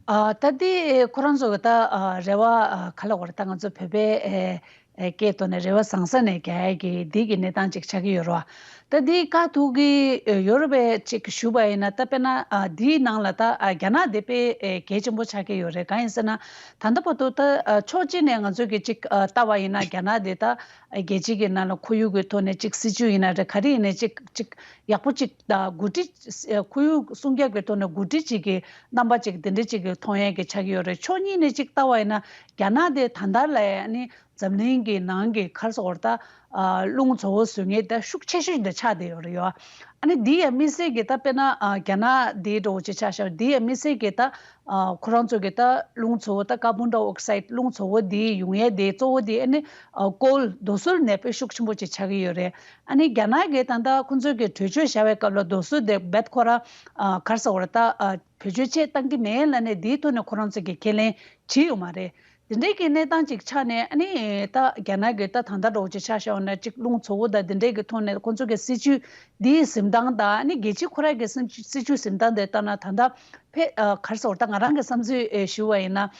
ཨ་ད་དེ་ཁོ་རང་ཚོ་གི་ད་ཨ་རེ་བ་ཨ་ག་ལབ་དགོས་རེད། ད་ང་ཚོ་བོད་པའི་ཨེ་ཨེ་སྐད་ཐོག་ནས་རེ་བ་བཟང་ས་ནས་རྒྱག་ཡས་ཀྱི་འདི་གི་གནས་སྟངས་ཅིག་ཆགས་ཀྱི་ཡོད་རེད་བ། ད་འདི་བཀག་ཐུབ་ཀྱི་ཡོད་རེད་པས་ཅིག་ཞུས་པ་ཡིན་ན། ད་དཔེར་ན་ཨ་འདིའི་ནང་ལ་ད་ཨ་རྒྱ་ནག་དེ་དཔེ་ཨེ་གལ་ཆེན་པོ་ཆགས་ཀྱི་ཡོད་རེད། གང་ཡིན་ཟེར་ན། ད་ལྟ་བར་དུ་ད་ཨ་ཕྱོགས་གཅིག་ནས་ང་ཚོས་ཀྱི་ཅིག་ཨ་ལྟ་བ་ཡིན་ན། རྒྱ་ནག་དེ་ད་ཨ་རྒྱལ་སྤྱི་གི་ནང་ལ་ཁོར་ཡུག་གི་ཐོག་ནས་ཅིག་སྲིད་ཇུས་ཡིན་ན་རེད། ག་རེ་ཡིན་ནའི་ཅིག་ཅིག་ཡག་པོ་ཅིག་ད་འགོ་ཁྲིད་ཨ་ཁོར་ཡུག་སྲུང་སྐྱོབ་ཀྱི་ཐོག་ནས་འགོ་ཁྲིད་ཅིག་གི་རྣམ་པ་ཅིག་དེ་འདྲ་ཅིག་གི་མཐོང་ཡས་ཀྱི་ཆགས་ཀྱི་ཡོད་རེད། ཕྱོགས་གཉིས་ནས་ཅིག་ལྟ་བ་ཡིན་ན་རྒྱ་ནག་དེ་ད་ལྟ་ལ་ཨ་ནི་འཛམ་གླིང་གི་ནང་གི་ག་རེ་ཟེར་དགོས་རེད། ད་ཨ་རླུང་བཙོག་པ་བཟོ་མཁན་ད་ཤུགས་ཆེ་ཤོས་དེ་ཆགས་བསྡད་ཡོད་རེད་ཡོད། ཨ་ནི་འདི་ཡང་དམིགས་བསལ་གྱི་ད་དཔེར་ན་ཨ་རྒྱ་ནག་འདི་འདྲ་བོ་ཅིག་ཆ་བཞག་འདི་ཡང་དམིགས་བསལ་གྱི་ད་ཨ་ཁོ་རང་ཚོ་གི་ད་རླུང་བཙོག་པ་ད་ཀར་བོན་ཌའི་ཨོག་སའིཌ་རླུང་བཙོག་པ་འདི་ཡོང་ཡས་དེ་གཙོ་བོ་དེ་ཨ་ནི་ཨ་ཀོལ་རྡོ་སོལ་ནས་དཔེ་ཤུགས་ཆེན་པོ་ཅིག་ཆགས་ཀྱི་ཡོད་རེད། ཨ་ནི་རྒྱ་ནག་གི་ད་ལྟ་ཁོ་ཚོ་གི་གྲོས་ཆོད་བཞག་པའི་སྐབས་ལ་རྡོ་སོལ་དེ་རྦད་ཁོ་རང་ཨ་ག་རེ་ཟེར་དགོས་རེད། ད་ཨ་བེད་སྤྱོད་ཆེད་བཏང་གི་མེད་ལབ་ནས་དེའི་ཐོག་ནས་ཁོ་རང་ཚོ་གི་ཁས་ལེན་བྱས་ཡོད་མ་རེད། དེ་འདྲའི་གི་གནས་སྟངས་ཅིག་ཆགས་ནས། ཨ་ནི་ད་རྒྱ་ནག་གི་ད་ད་ལྟ་འདྲ་བོ་ཅིག་ཆ་བཞག་ན་ཅིག་རླུང་བཙོག་པ་དང་དེ་འདྲའི་གི་ཐོག་ནས་ཁོ་ཚོ་གི་སྲིད་ཇུས་འདིའི་འཛིན་སྟངས་དང་། ཨ་ནི་རྒྱལ་སྤྱི་ཁོ་རང་གི་སྲིད་ཇུས་སྲིད་ཇུས་འཛིན་སྟངས་དེ་ལྟ་ན་ད་ལྟ་ཕེ་ཨ་ག་རེ་ཟེར་དགོས་རེད། ད་ང་རང་གི་བསམ་ཚུལ་ཨེ་ཞུ་བ་ཡིན་ན།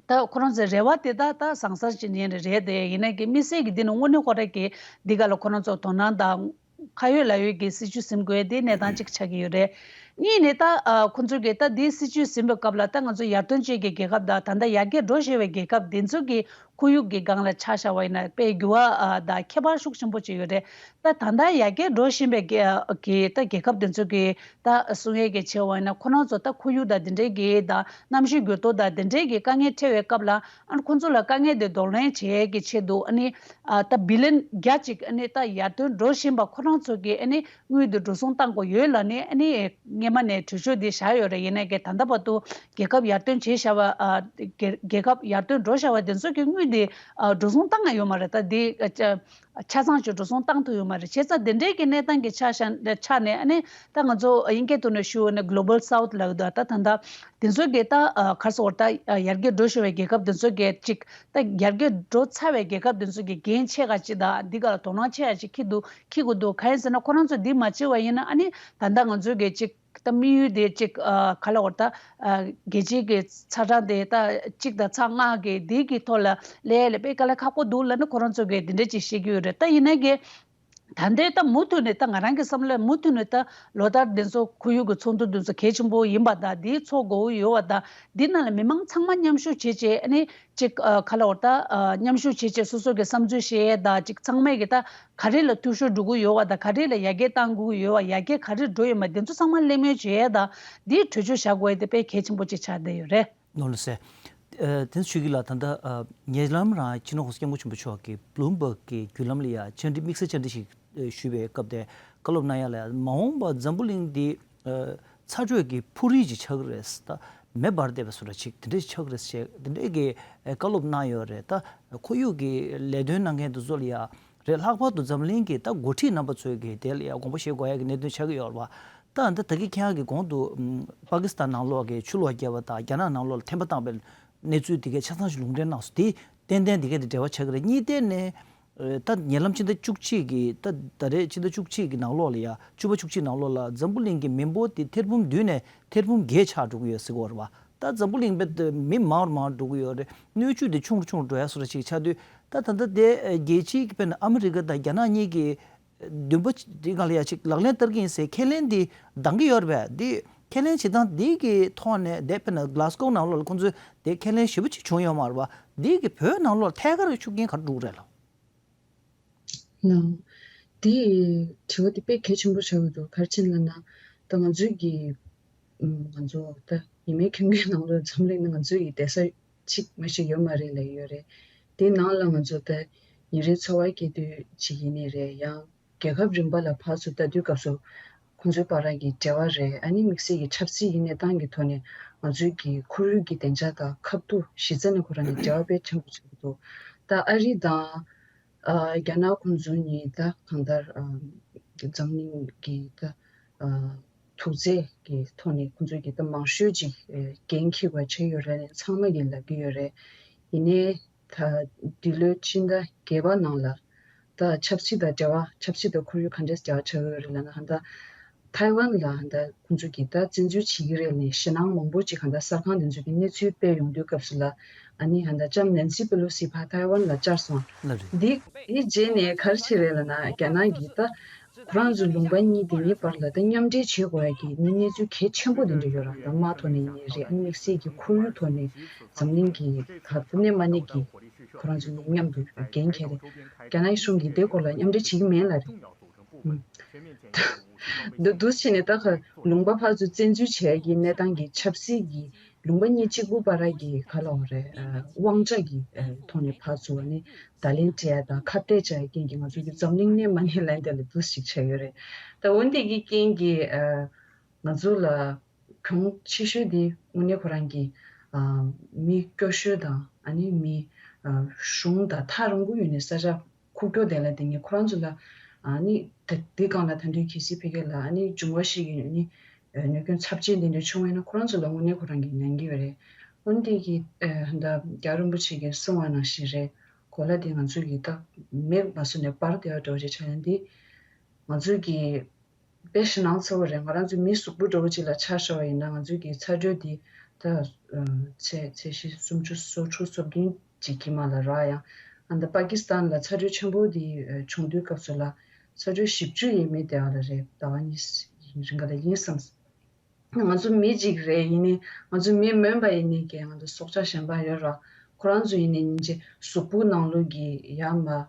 ད་ཁོ་རང་ཚོའི་རེ་བ་དེ་ད་ད་བཟང་ས་ཅིག་ཡིན་རེད་དེ། ཡིན་ནའི་གི་དམིགས་བསལ་གྱི་འདི་ནི་དངོས་གནས་ཁོ་རང་གི་འདི་ག་ལ་ཁོ་རང་ཚོ་དོ་སྣང་དང་ཁ་ཡོད་ལག་ཡོད་ཀྱི་སྲིད་ཇུས་འཛིན་དགོས་དེ་གནས་སྟངས་གཅིག་ཆགས་ཀྱི་ཡོད་རེད། གཉིས་ནས་ད་ཨ་ཁོ་ཚོ་གིས་ད་དེའི་སྲིད་ཇུས་འཛིན་པའི་སྐབས་ལ་ད་ང་ཚོ་ཡར་ཐོན་ཅན་གྱི་རྒྱལ་ཁབ་དང་ད་ལྟ་ཡར་རྒྱས་འགྲོ་བཞིན་པའི་རྒྱལ་ཁབ་དེ་ཚོ་གི་ཁོར་ཡུག་གི་སྒང་ལ་ཆ་བཞག་པ་ཡིན་ན་དཔེ་འགྱུར་བ་ཨ་དང་ཁྱད་པར་ཤུགས་ཆེན་པོ་ཅིག་ཡོད་རེད། ད་ད་ལྟ་ཡར་རྒྱས་འགྲོ་བཞིན་པའི་རྒྱལ་གྱི་ད་རྒྱལ་ཁབ་དེ་ཚོ་གི་ད་གསུང་ཡས་ཀྱི་ཆེ་བ་ཡིན་ན། ཁོ་རང་ཚོ་ད་ཁོར་ཡུག་དང་དེ་འདྲའི་གི་ད་གནམ་གཤིས་འགྱུར་ལྡོག་དང་དེ་འདྲའི་གི་དཀའ་ངལ་འཕྲད་པའི་སྐབས་ལ། ཨ་ཁོ་ཚོ་ལ་དཀའ་ངལ་དེ་གདོང་ལེན་བྱེད་ཡས་ཀྱི་ཆེད་དུ། ཨ་ནི་ཨ་ད་བི་ལན་བརྒྱ་ཅིག་ཨ་ནི་ད་ཡར་ཐོན་འགྲོ་བཞིན་པ་ཁོ་རང་ཚོ་གི་ཨ་ནི་དངུལ་དེ་འགྲོ་སོང་བཏང་དགོས་ཡོད་ལབ་ནས། ཨ་ནི་སྔས་མ་ནས་གྲོས་ཆོད་དེ་བཞག་ཡོད་རེད། ཡིན་ནའི་གི་ད་ལྟ་བར་དུ་རྒྱལ་ཁབ་ཡར་ཐོན་བྱས་བཞག་པ། ཨ་རྒྱལ་རྒྱལ་ཁབ་ཡར་ཐོན་འགྲོ་བཞག་པ་དེ་ཚོ་གི་དངུལ་དེ་ཨ་འགྲོ་སོང་བཏང་ཡ་ཡོད་མ་རེད། ད་དེ་ཨ་ཆ་ཆ་ཚང་ཅིག་འགྲོ་སོང་བཏང་ཐུབ་ཡོད་མ་རེད། བྱས་ཙང་དེ་འདྲའི་གི་གནས་སྟངས་ཀྱི་ཆ་བཞག་ཆ་ནས། ཨ་ནི་ད་ང་ཚོ་དབྱིན་སྐད་ཐོག་ནས་ཞུ་བ་ནི་གྷི་ལོ་བལ་སའུཐ་ལབ་ཀྱི་འདུག་ད་ད་ད་དེ་ཚོ་གི་ད་ཨ་ག་རེ་ཟེར་དགོས་རེད། ད་ཡར་རྒྱས་འགྲོ་བཞིན་པའི་རྒྱལ་ཁབ་དེ་ཚོ་གི་ཅིག་ད་ཡར་རྒྱས་འགྲོ་ཚར་བའི་རྒྱལ་ཁབ་དེ་ཚོ་གི་འགན་ཆེ་ག་ཅིག་དང་འདི་ག་ལ་དོ་སྣང་ཆེ་ཡ་ཅིག་འཁྱེར་འདུག་འཁྱེར་དགོས་འདུག་གང་ཡིན་ཟེར་ན་ཁོ་རང་ཚོ་འདི་མ་བྱེད་པ་ཡིན་ན། ཨ་ནི་ད་ལྟ་ང་ཚོ་གི་ཅིག་ད་དམིགས་ཡུལ་དེ་ཅིག་ཨ་ག་ལབ་དགོས་རེད། ད་ཨ་རྒྱལ་སྤྱིའི་གི་ཚ་གྲངས་དེ་ད་གཅིག་དང་ཚེག་ལྔ་གི་འདི་གི་ཐོག་ལ་སླེབས་ཡས་ལ་དཔེ་དཀའ་ལས་ཁག་པོ་འདུག་ལབ་ནས་ཁོ་རང་ཚོ་གི་འདི་འདྲ་ཅིག་བཤད་ཀྱི་ཡོད་རེད། ད་ཡིན་ནའི་གི་ད་ལྟའི་ད་མུ་མཐུད་ནས། ད་ང་རང་གི་བསམ་བློ་མུ་མཐུད་ནས་ད་ལོ་ལྟར་འདི་ཚོ་ཁོར་ཡུག་གི་ཚོགས་འདུ་འདི་ཚོ་གལ་ཆེན་པོ་ཡིན་པ་དང་། འདི་ཚོགས་དགོས་ཀྱི་ཡོད་པ་དང་། འདི་ནང་ལ་མི་མང་ཚང་མ་མཉམ་ཞུགས་བྱེད་བྱས། ཨ་ནི་ཅིག་ཨ་ག་ལབ་དགོས་རེད། ད་ཨ་མཉམ་ཞུགས་བྱེད་བྱས་སོ་སོ་གི་བསམ་ཚུལ་བཤད་ཡས་དང་། ཅིག་ཚང་མས་གི་ད་ག་རེ་ལ་འཐུས་ཤོར་འགྲོ་གི་ཡོད་པ་དང་། ག་རེ་ལ་ཡར་རྒྱས་གཏང་དགོས་ཀྱི་ཡོད་པ། ཡར་རྒྱས་ག་རེ་འགྲོ་ཡོད་མེད་འདི་ཚོ་ཚང་མ་གླེང་མོལ་བྱེད་ཡས་དང་། འདི་གྲོས་ཆོད་བཞག་དགོས་ཡས་དེ་དཔེ་གལ་ཆེན་པོ་ཅིག་ཆགས་བསྡད་ཡོད་རེད། ནོར་ལུ་ཟེར། ཨ་དེ་ཚོ་ཆོས་སྐྱིད་ལགས། ད་ལྟ་ཨ་ཉེ་ལམ་རང་སྤྱི་ནོར་༸གོང་ས་༸སྐྱབས་མགོན་ཆེན་པོ་མཆོག་གིས་བྷི་ལུམ་བྷག་གི་བརྒྱུད་ལམ་ལ་ཡ་བཅར་འདྲི་དམིགས་བསལ་བཅར་འདྲི་ཞིག་ཨ་ཞུས་པའི་སྐབས་དེ་བཀའ་སློབ་གནང་ཡ་ལ། མ་འོངས་པ་འཛམ་བུ་གླིང་འདི་ཨ་ཚ་དྲོད་ཀྱི་འཕུར་རིས་ཅིག་ཆགས་ཀྱི་རེད། ད་མེ་འབར་བསྡད་པ་བཟོ་འདྲ་ཅིག་དེ་འདྲ་ཞིག་ཆགས་ཀྱི་རེད་ཞེས་དེ་འདྲའི་གི་ཨ་བཀའ་སློབ་གནང་ཡོད་རེད། ད་ཁོར་ཡུག་གི་ལས་དོན་གནང་མཁན་དེ་ཚོ་ལ་ཡ་རེད། ལྷག་པར་དུ་འཛམ་གླིང་གི་ད་འགོ་ཁྲིད་རྣམ་པ་ཚོས་གི་དེ་ལ་ཡ་དགོངས་པ་བཞེས་དགོས་ཡ་གི་གནད་དོན་ཆགས་ཀྱི་ཡོད་རེད་བ། ད་ད་ད་གི་ཁྱེད་རང་གི་གོང་དུ་ཨམ་པ་ཀི་སི་ཐན་ནང་ལོགས་ཀྱི་ཆུ་ལོག་བརྒྱབ་པ་དང་རྒྱ་ནག་ནང་ལོགས་ལ་ཐན་པ་བཏང་པའི་གནས་ཚུལ་དེ་གའི་ཆ་ཚང་ཞིག་ལུང་འདྲེན་གནང་སོང་། དེ་ཏན་ཏན་དེ་གའི་དེ་འབྲེལ་བ་ཆགས་ཀྱི་རེད། གཉིས་ཐད་ནས་ཨ་ད་ཉེ་ལམ་ཕྱི་ཟླ་བཅུ་གཅིག་གི་ད་ད་རེས་ཕྱི་ཟླ་བཅུ་གཅིག་གི་ནང་ལོགས་ལ་ཡ་བཅུ་པ་བཅུ་གཅིག་ནང་ལོགས་ལ་འཛམ་བུ་གླིང་གི་མི་འབོར་དེ་ཐེར་འབུམ་བདུན་ནས་ཐེར་འབུམ་བརྒྱད་ཆགས་འགྲོ་གི་ཡོད་ཟེར་གྱི་ཡོད་རེད་བ། ད་འཛམ་བུ་གླིང་དཔེ་མི་མང་རུ་མང་རུ་འགྲོ་གི་ཡོད་རེད། སྣོད་བཅུད་དེ་ཆུང་རུ་ཆུང་རུ་འགྲོ་ཡ་བཟོ་འདྲ་ཅིག་ཆགས་དུས། ད་ད་ལྟ་དེ་རྒྱལ་སྤྱིའི་དཔེར་ན་ཨ་མི་རི་ཀ་དང་རྒྱ་ནག་གཉིས་ཀྱིས་འདུན་པ་དེ་སྒང་ལ་ཡ་ཅིག་ལག་ལེན་བསྟར་གྱི་ཡིན་ཟེར་ཁས་ལེན་དེ་འདང་གི་ཡོད་རེད་པས། དེ་ ཁས་ལེན་བྱེད་སྟངས་འདི་གི་ཐོག་ནས་དེ་དཔེར་ན་གྷ་ལ་སི་ཀོ་ནང་ལོགས་ལ་ཁོང་ཚོས་དེ་ཁས་ལེན་ཞེ་པོ་ཅིག་བྱུང་ཡོད་མ་རེད་པ། འདི་གི་བོད་ནང་ལོགས་ཐད་ཀར་གྱི་ཤུགས་རྐྱེན་ག་རེ་འགྲོ་གི་རེད་ལགས། ལགས། དེ་དྲི་བ་དེ་དཔེ་གལ་ཆེན་པོ་ཆགས་ཀྱི་འདུག་ག་རེ་ཡིན་ལབ་ན། ད་ང་ཚོའི་གི་ང་ཚོ་ད་ཉི་མའི་ཁྱོན་གྱི་ནང་ལོགས་འཛམ་གླིང་ནང་ང་ཚོའི་གི་བསྡད་ས་གཅིག་མ་ཞིག་ཡོད་མ་རེད་ལབ་ཡོད་རེད། དེ་ནང་ལ་ང་ཚོ་ད་ཉིན་རེའི་འཚོ་བ་སྐྱེལ་དུས་གཅིག་ཡིན་ནི་རེད། ཡང་རྒྱལ་ཁབ་རིམ་པ་ལ་ཕར་ཚུར་ལྟ་དུས་སྐབས་སུ་ཁོང་ཚོའི་བར་གྱི་འབྲེལ་བ་རེད། ཨ་ནི་དམིགས་བསལ་གྱི་ཆབ་སྲིད་ཀྱི་གནས་སྟངས་ཀྱི་ཐོག་ནས་ང་ཚོའི་གི་ཁོར་ཡུག་གི་བདེ་འཇགས་དང་ཁ་ཐུག་གཞི་རྩ་ནས་ཁོ་རང་ནས་འབྲེལ་བ་དཔེ་ཆེན་པོ་ཆགས་ཀྱི་འདུག་ད་ཨ་རི་དང་ཨ་རྒྱ་ནག་ཁོང་ཚོ་གཉིས་ད་གང་ལྟར་ཨ་འཛམ་གླིང་གི་ད་ཨ་ཐུག་རྗེ་གི་ཐོག་ནས་ཁོང་ཚོས་ཀྱི་ད་མང་ཤོས་ཅིག་འགན་འཁྱེར་བ་བྱས་ཡོད་རེད། ཚང་མ་གིས་ལབ་ཀྱི་ཡོད་རེད། ཡིན་ནའི་ད་འདི་ལོའི་ཕྱི་ཟླ་བརྒྱད་པ་ནང་ལ་ད་ཆབ་སྲིད་དང་འབྲེལ་བ། ཆབ་སྲིད་དང་ཁོར་ཡུག་ག་འདྲས་འབྲེལ་བ་ཆགས་ཀྱི་ཡོད་རེད་ལབ་ན། ད་ཐའེ་ཝན་ལ་ད་ཁོང་ཚོ་གིས་ད་བཙན་འཛུལ་བྱེད་ཀྱི་རེད་ལབ་ནས་ཞེད་སྣང་མང་པོ་ཅིག་གང་ལྟར་གསར་ཁང་དེ་ཚོ་གིས་གནས་ཚུལ་སྤེལ་ཡོང་དུས་སྐབས་སུ་ལ། ཨ་ནི་ད་ལྟ་ལྕམ་ནན་སི་པེ་ལོ་སི་ཕར་ཐའེ་ཝན་ལ་བཅར་སོང་། ལགས་རེད། འདི་འདི་རྗེས་ནས་ག་རེ་བྱས་རེད་ལབ་ན། རྒྱ་ནག་གིས་ད་ཁོ་རང་ཚོ་ལུང་པ་གཉིས་དེ་གཉིས་བར་ལ་ད་མཉམ་འབྲེལ་བྱེད་དགོས་ཡ་གི་ནི་གནས་ཚུལ་གལ་ཆེན་པོ་དེ་འདྲ་ཡོད་ར། ད་དམག་ཐོག་ནས་ཡིན་ནའི་རེད། ཨ་ནི་དམིགས་བསལ་གྱི་ཁོར་ཡུག་ཐོག་ནས་འཛམ་གླིང་གི་ད་གནས་མ་གནས་ཀྱི་ཁོ་རང་ཚོ་གཉིས་མཉམ་དུ་འགན་འཁྱེར་ཏེ་རྒྱ་ནག་གཞུང་གིས་དེ་སྐོར་ལ་མཉམ་འབྲེལ་བྱེད་ཀྱི་མེད་ལབ་རེད། འདི་འདུག་བྱས་ནས་ད་ག་ལུང་པ་ཕར་ཚུར་བཙན་འཛུལ་བྱས་ཀྱི་གནས་སྟངས་ཀྱི་ཆབ་སྲིད་ཀྱི་ལུང་པ་གཉིས་གཅིག་པུ་བར་གྱི་ག་ལབ་དགོས་རེད། ཨ་དབང་ཆ་གི་ཨ་ཐོག་ནས་ཕར་ཚུར་ནི་བརྡ་ལན་སྤྲད་ཡ་དང་ཁ་གཏད་བཅག་ཡ་རྐྱེན་གྱིས་ང་ཚོ་གི་འཛམ་གླིང་གནས་མ་གནས་ལན་དེ་ལ་འདུག་ཞིག་ཆགས་ཡོད་རེད། ད་འོན་ཏེ་གི་རྐྱེན་གྱིས་ཨ་ང་ཚོ་ལ་གྱོང་ཆེ་ཤོས་དེ་དངོས་གནས་ཁོ་རང་གི་ཨ་མི་སྐྱོ་ཤོས་དང་ཨ་ནི་མི་ཨ་གཞུང་དང་ཐག་རིང་པོ་ཡོད་ནས་ས་ཆ་ཁུག་ཀྱོག་དེ་ལ་དེ་ངས་ཁོ་རང་ཚོ་ལ་ཨ་ནི་ད་འདི་སྒང་ལ་ད་དུང་གལ་སྲིད་ཕ་གི་ལ་ཨ་ནི་འབྱུང་བ་ཞིག་ཡིན་ནི་ཨ་གནོད་སྐྱོན་ཚབས་ཆེན་དེ་འདྲ་བྱུང་བ་ཡིན་ན་ཁོ་རང་ཚོ་ལ་དངོས་གནས་ཁོ་རང་གི་ཉན་གི་ཡོད་རེད། འོན་ཏེ་གི་ཨ་ད་རྒྱལ་བ་རིན་པོ་ཆེ་གིས་གསུངས་པ་ནང་བཞིན་རེད། གོ་ལ་དེ་ང་ཚོ་གི་ད་མེད་མ་སོང་ནས་པར་དེ་བ་འགྲོ་བྱེད་ཆ་ཡང་འདི་ང་ཚོ་གི་དཔེ་ཞེད་སྣང་ཚ་བོ་རེད། ང་རང་ཚོ་མི་གཟུགས་པོ་འདྲ་བོ་ཅིག་ལ་ཆ་བཞག་པ་ཡིན་ན་ང་ཚོའི་གི་ཚ་དྲོད་འདི་ད་ཚད་ཚད་གཞི་སུམ་ཅུ་སོ་དྲུག་སོ་བདུན་ཅིག་གི་མ་ལ་རག་ཡང་། ཨ་ད་པ་ཀི་སི་ཐན་ལ་ཚ་དྲོད་ཆེན་པོ་འདི་བྱུང་དུས་སྐབས་སུ་ལ་ཚ་དྲོད་བཞི་བཅུ་ཡས་མས་དེ་བ་ལ་རེད། ཟླ་བ་གཉིས་རིང་ག་ལ་ཡིན་བསམ། ང་ཚོ་མི་གཅིག་རེད། ཡིན་ནའི་ང་ཚོ་མི་མིན་པ་ཡིན་ནའི་ཀྱང་ང་ཚོ་སྲོག་ཆགས་གཞན་པ་ཡོད་ར། ཁོ་རང་ཚོ་ཡིན་ནའི་སྙིང་རྗེ་གཟུགས་པོ་ནང་ལོགས་ཀྱི་ཡ་མ་ཨ་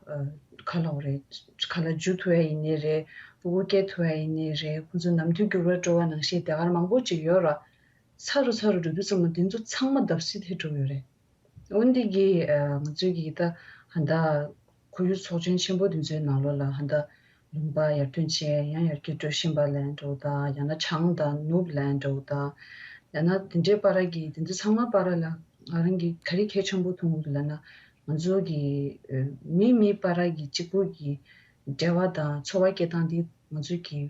ག་ལབ་དགོས་རེད། ག་ལ་འཇུ་ཐུབ་ཡ་ཡིན་ནའི་རེད། སྤུ་གུ་སྐྱེ་ཐུབ་ཡ་ཡིན་ནའི་རེད། ཁོ་ཚོ་ནམ་དུས་འགྱུར་བ་འགྲོ་བ་ནང་བཞིན་དེ་གར་མང་པོ་ཅིག་ཡོད་ར། ཚ་རུ་ཚ་རུ་འགྲོ་དུས་ཙམ་ལ་དེ་ཚོ་ཚང་མ་བརྡབ་གསིག་དེ་འགྲོ་གི་ཡོད་རེད། འོན་ཏེ་གི་ཨ་ང་ཚོའི་གི་ད་ཧ་ད་ཁོར་ཡུག་ཚོགས་ཆེན་ཆེན་པོ་དེ་ཚོའི་ནང་ལོགས་ལ་ཧ་ད་ལུང་པ་ཡར་ཐོན་བྱས་ཡང་ཡར་རྒྱས་འགྲོ་བཞིན་པ་ལབ་འདྲ་བོ་དང་། ཡང་ན་བྱང་དང་ནུབ་ལབ་འདྲ་བོ་དང་། ཡང་ན་དེ་འདྲའི་བར་གྱི་དེ་ཚོ་ཚང་མ་བར་ལ་ང་རང་གི་ག་རེ་གལ་ཆེན་པོ་མཐོང་གི་འདུག་ལབ་ན། ང་ཚོ་གི་ཨ་མི་མི་བར་གྱི་གཅིག་པུ་གི་འབྲེལ་བ་དང་འཚོ་བ་སྐྱེལ་སྟངས་འདི་ང་ཚོ་གི་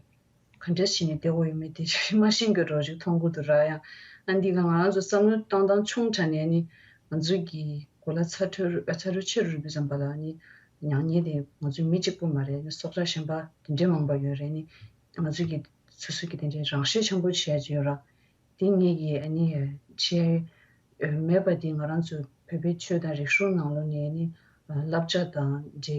ག་འདྲ་བྱས་ནས་བསྡད་དགོས་ཡོད་མེད་དེ་མ་ཤེས་རྒྱུ་འདྲ་བོ་ཞིག་མཐོང་གི་འདུག་ར། ཡང་ཨ་འདི་ག་ང་རང་ཚོ་བསམ་བློ་བཏང་སྟངས་ཆུང་དྲགས་ནས་ནི་ང་ཚོ་གི་གོ་ལ་ཚ་དྲོད་ཚ་དྲོད་ཆེ་རུ་རུ་བའི་ཙམ་པ་ལ་ནི་མྱ་ངན་དེ་ང་ཚོ་མི་གཅིག་པུ་མ་རེད། ནི་སྲོག་ཆགས་གཞན་པ་དེ་འདྲའི་མང་པོ་ཡོད་རེད། ནི་ང་ཚོ་གི་སོ་སོ་གི་དེ་འདྲའི་རང་ཤེད་ཆེན་པོ་བྱས་ཀྱི་ཡོད་ར། དེ་ངེད་ཀྱིས་ཨ་ནི་བྱས་མེད་པ་དེ་ང་རང་ཚོ་བོད་པའི་ཆོས་དང་རིག་གཞུང་ནང་ལོགས་ནས་ནི་བསླབ་བྱ་དང་འབྲེལ་གྱི་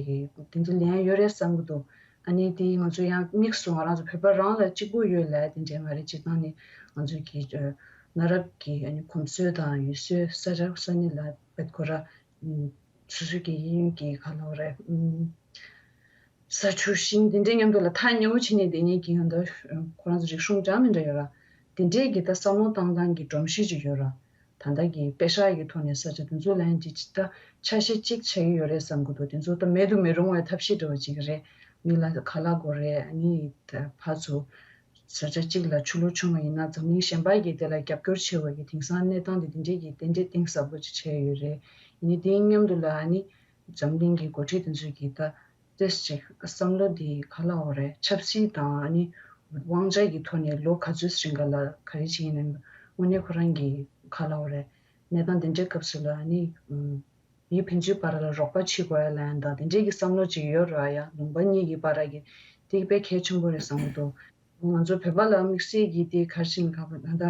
དེ་ཚོ་ལེན་ཡ་ཡོད་རེད་བསམ་གྱི་འདུག་ཨ་ནི་དེ་ང་ཚོ་ཡང་དམིགས་སུ་ང་རང་ཚོ་བོད་པ་རང་ལ་གཅིག་པུ་ཡོད་ལབ་དེ་འདྲས་མ་རེད། སྤྱིར་བཏང་ནི་ང་ཚོ་གི་གནའ་རབས་ཀྱི་ཨ་ནི་གོམས་སྲོལ་དང་ཡུལ་སྲོལ་ས་ཆ་ས་གནས་ལ་བེད་ཁོ་ར་སོ་སོ་གི་ཡིན་གྱི་ག་ལབ་རེད། ས་ཆུ་ཤིང་དེ་འདྲའི་མཉམ་དུ་ལ་ཐག་ཉེ་བོ་བྱས་ནས་བསྡད་མཁན་གྱི་ཡང་ད་ཁོ་རང་ཚོ་རིག་གཞུང་འདྲ་མི་འདྲ་ཡོད་ར། དེ་འདྲའི་གི་ད་བསམ་བློ་བཏང་སྟངས་ཀྱི་སྒྲོམ་གཞི་ཅིག་ཡོད་ར། ད་ལྟ་གི་པེ་ཤག་གི་ཐོག་ནས་ས་ཆ་དེ་ཚོ་ལ་ཡང་ཅིག་ཅིག་ད་ཆ་ཤས་གཅིག་ཆགས་ཀྱི་ཡོད་རེད་བསམ་གྱི་འདུག་དེ་ཚོ་ད་མེད་དུ་མི་རུང་བའི་ཐབས་ཤེས་འདྲ་བོ་ཅིག་རེད། མི་ལ་ཁ་ལག་དགོས་རེད། ཨ་ནི་ད་ཕར་ཚུར་ས་ཆ་གཅིག་ལ་ཆུ་ལོག་བྱུང་བ་ཡིན་ན་འཛམ་གླིང་གཞན་པ་གིས་དེ་ལ་རྒྱབ་སྐྱོར་བྱེད་པ་གི་དེང་སང་གནས་སྟངས་དེ་དེ་འདྲའི་གི་དེ་འདྲའི་གཏིང་ཟབ་པོ་ཅིག་ཆགས་ཡོད་རེད། ཡིན་ནའི་དེའི་མཉམ་དུ་ལ་ཨ་ནི་འཛམ་གླིང་གི་འགོ་ཁྲིད་དེ་ཚོས་གི་ད་ཏོག་ཙམ་བསམ་བློ་འདི་ག་ལབ་དགོས་རེད། ཆབ་སྲིད་དང་ཨ་ནི་དབང་ཆ་གི་ཐོག་ནས་ལོ་ག་ཚོད་རིང་ག་ལ་ག་རེ་བྱེད་ཀྱི་ཡིན་ན། དངོས་གནས་ཁོ་རང་གི་ག་ལབ་དགོས་རེད། གནས་སྟངས་དེ་འདྲའི་སྐབས་སུ་ལ་ཨ་ནི་མི་ཕན་ཚུན་བར་ལ་རོགས་པ་བྱེད་དགོས་ཡ་ལ་ཡང་དང་དེ་འདྲའི་གི་བསམ་བློ་ཅིག་ཡོད་རེད་ཡ། ལུང་པ་གཉིས་ཀྱི་བར་གྱི་དེ་དཔེ་གལ་ཆེན་པོ་རེད་བསམ་གྱི་འདུག་ང་ཚོ་བོད་པ་ལ་དམིགས་བསལ་གྱི་དེ་ག་རེ་བྱེད་ན་ག་པ་ད་ལྟ།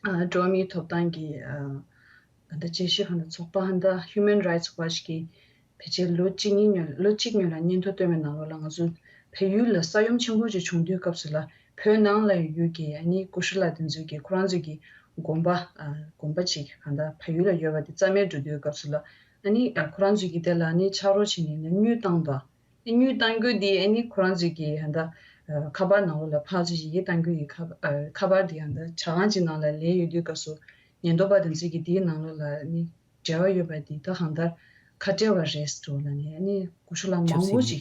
ཨ་འགྲོ་བ་མིའི་ཐོབ་ཐང་གི་ཨ་ད་ལྟ་དཔྱད་ཞིབ་ཁང་དང་ཚོགས་པ་ད་ལྟ་Human Rights Watch གི་ ཕལ་ཆེར་ལོ་གཅིག་གཉིས་སྔོན་ལོ་གཅིག་སྔོན་ལ་སྙན་ཐོ་བཏོན་པའི་ནང་ལོགས་ལ་ང་ཚོ་བལ་ཡུལ་ལ་ས་ཡོམ་ཆེན་པོ་ཅིག་བྱུང་དུས་སྐབས་སུ་ལ་བོད་ནང་ལ་ཡོད་ཀྱི་ཨ་ནི་ཀུ་ཤུ་ལ་དེ་ཚོའི་གི་ཁོ་རང་ཚོའི་གི་དགོན་པ་ཨ་དགོན་པ་ཅིག་གང་ལྟར་བལ་ཡུལ་ལ་ཡོད་པ་དེ་རྩ་མེད་འགྲོ་དུས་སྐབས་སུ་ལ་ཨ་ནི་ཨ་ཁོ་རང་ཚོའི་གི་དེ་ལ་ཨ་ནི་ཕྱག་རོགས་བྱས་ནས་དངུལ་བཏང་དང་། དངུལ་བཏང་རྒྱུ་འདི་ཨ་ནི་ཁོ་རང་ཚོའི་གི་ཧ་ད་ཁ་པར་ནང་ལོགས་ལ་ཕར་ཚུར་ཡི་གེ་བཏང་རྒྱུ་ཡི་ཁ་པར་ཨ་ཁ་པར་འདི་ཧ་ད་ཇ་ཁང་ཅིག་ནང་ལ་ལས་ཡོད་དུས་སྐབས་སུ་ཉེན་རྟོག་པ་དེ་ཚོའི་གི་དེའི་ནང་ལོགས་ལ་ཨ་ནི་འབྲེལ་བ་ཡོད་པ་འདི་ད་ཧ་ད་ཁ་བྲལ་བ་རེད་འགྲོ་ལ་ནི་ཨ་ནི་ཀུ་ཤུ་ལ་མང་པོ་ཅིག་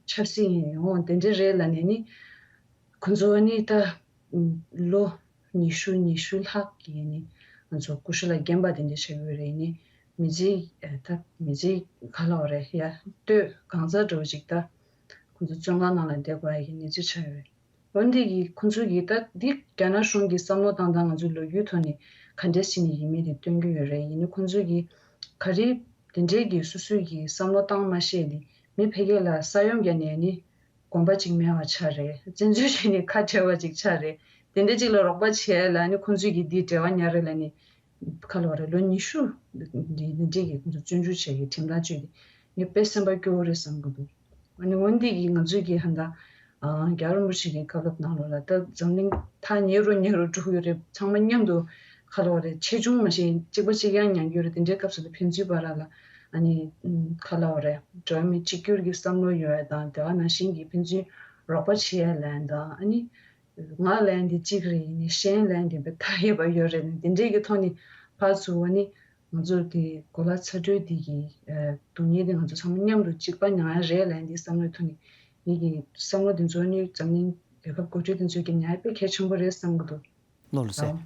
ཆབ་སྲིད་ཡིན་ཡོང་དེ་འདྲ་རེད་ལ་ནི་ནི། ཁོ་ཚོ་ནི་ད་ལོ་ཉི་ཤུ་ཉི་ཤུ་ལྷག་གི་ནི་ང་ཚོ་ཀུ་ཤུ་ལ་རྒན་པ་དེ་འདྲ་ཆགས་ཡོད་རེད་ནི་མི་ཚེ་ད་མི་ཚེ་ག་ལ་བ་རེད་ཡ་ལྟོས་གང་ཚ་འགྲོ་ཅིག་ད་ཁོ་ཚོ་བཙོན་ཁང་ནང་ལ་བསྡད་དགོས་ཡ་གི་གནས་ཚུལ་ཆགས་ཡོད་རེད། འོན་ཏེ་གི་ཁོ་ཚོ་གི་ད་འདི་རྒྱ་ནག་གཞུང་གི་བསམ་བློ་བཏང་སྟངས་ང་ཚོའི་ལོ་རྒྱུས་ཐོག་ནས་ག་འདྲས་ཞིག་ནས་ཡིན་མིན་དེ་སྟོན་གྱི་ཡོད་རེད་ཡིན་ནི་ཁོ་ཚོ་གི་ག་རེ་དེ་འདྲས་ཀྱི་སོ་སོའི་གི་བསམ་བློ་བཏང་མ་ཤེས་ནི་མི་ཕ་གི་ལ་ས་ཡོམ་བརྒྱབ་ནས་ནི། དགོན་པ་གཅིག་མེད་པ་ཆགས་རེད། བཙན་འཛུལ་བྱས་ནས་ཁ་བྲལ་བ་གཅིག་ཆགས་རེད། དེ་འདྲ་གཅིག་ལ་རོགས་པ་བྱས་ལ་ནི་ཁོང་ཚོས་ཀྱིས་འདིའི་འབྲེལ་བ་ཉར་རེད་ལ་ནི་ཁ་ལོ་རེད་ལོ་ཉི་ཤུ་འདི་འདི་འདྲས་ཀྱི་ཁོང་ཚོ་བཙོན་འཇུག་བྱས་ཀྱི་ཁྲིམས་ཐག་གཅོད་དེ་ངས་དཔེ་སེམས་པ་སྐྱོ་བོ་རེད་བསམ་གི་འདུག་ཨ་ནི་འོན་ཏེ་གི་ང་ཚོས་ཀྱི་ཧ་ད་རྒྱལ་བ་རིན་པོ་ཆེ་གི་བཀའ་སློབ་ནང་ལོགས་ལ་ད་འཛམ་གླིང་ཐག་ཉེ་རུ་ཉེ་རུ་འགྲོ་གི་ཡོད་རེད། ཚང་མ་མཉམ་དུ་ཁ་ལོ་རེད་ཆེ་ཆུང་མ་ཤེས་གཅིག་པ་གཅིག་རྐྱང་མྱངས་ཀྱི་ཡོད་རེད། དེ་འདྲའི་སྐབས་སུ་ད་ཕན་ཚུན་བར་ལ་ཨ་ནི་ཁ་ལོ་རེད་འགྲོ་བ་མི་གཅིག་གྱུར་གྱི་བསམ་བློ་ཡོད་ཡ་དང་དེ་བ་ནང་བཞིན་གྱི་ཕན་ཚུན་རོགས་པ་བྱེད་ཡ་ལན་དང་ཨ་ནི་ང་ལན་དེ་གཅིག་རེད་ཡིན་ནི་གཞན་ལན་དེ་བས་ཐག་ཡོད་པ་ཡོད་རེད་ནི་དེ་འདྲས་ཀྱི་ཐོག་ནས་ཕར་ཚུར་བ་ནི་ང་ཚོ་དེ་གོ་ལ་ཚ་དྲོད་དེ་གི་སྡུག་བསྔལ་དེ་ང་ཚོ་ཚང་མ་མཉམ་དུ་གཅིག་པ་མྱངས་ཡ་རེད་ལན་དེ་བསམ་བློའི་ཐོག་ནས་ངེད་ཀྱི་བསམ་བློ་དེ་ཚོ་ནི་འཛམ་གླིང་རྒྱལ་ཁབ་འགོ་ཁྲིད་དེ་ཚོས་ཀྱི་ཉར་དཔེ་གལ་ཆེན་པོ་རེད་བསམ་གི་འདུག་ནོར་ལུ་ཟེར།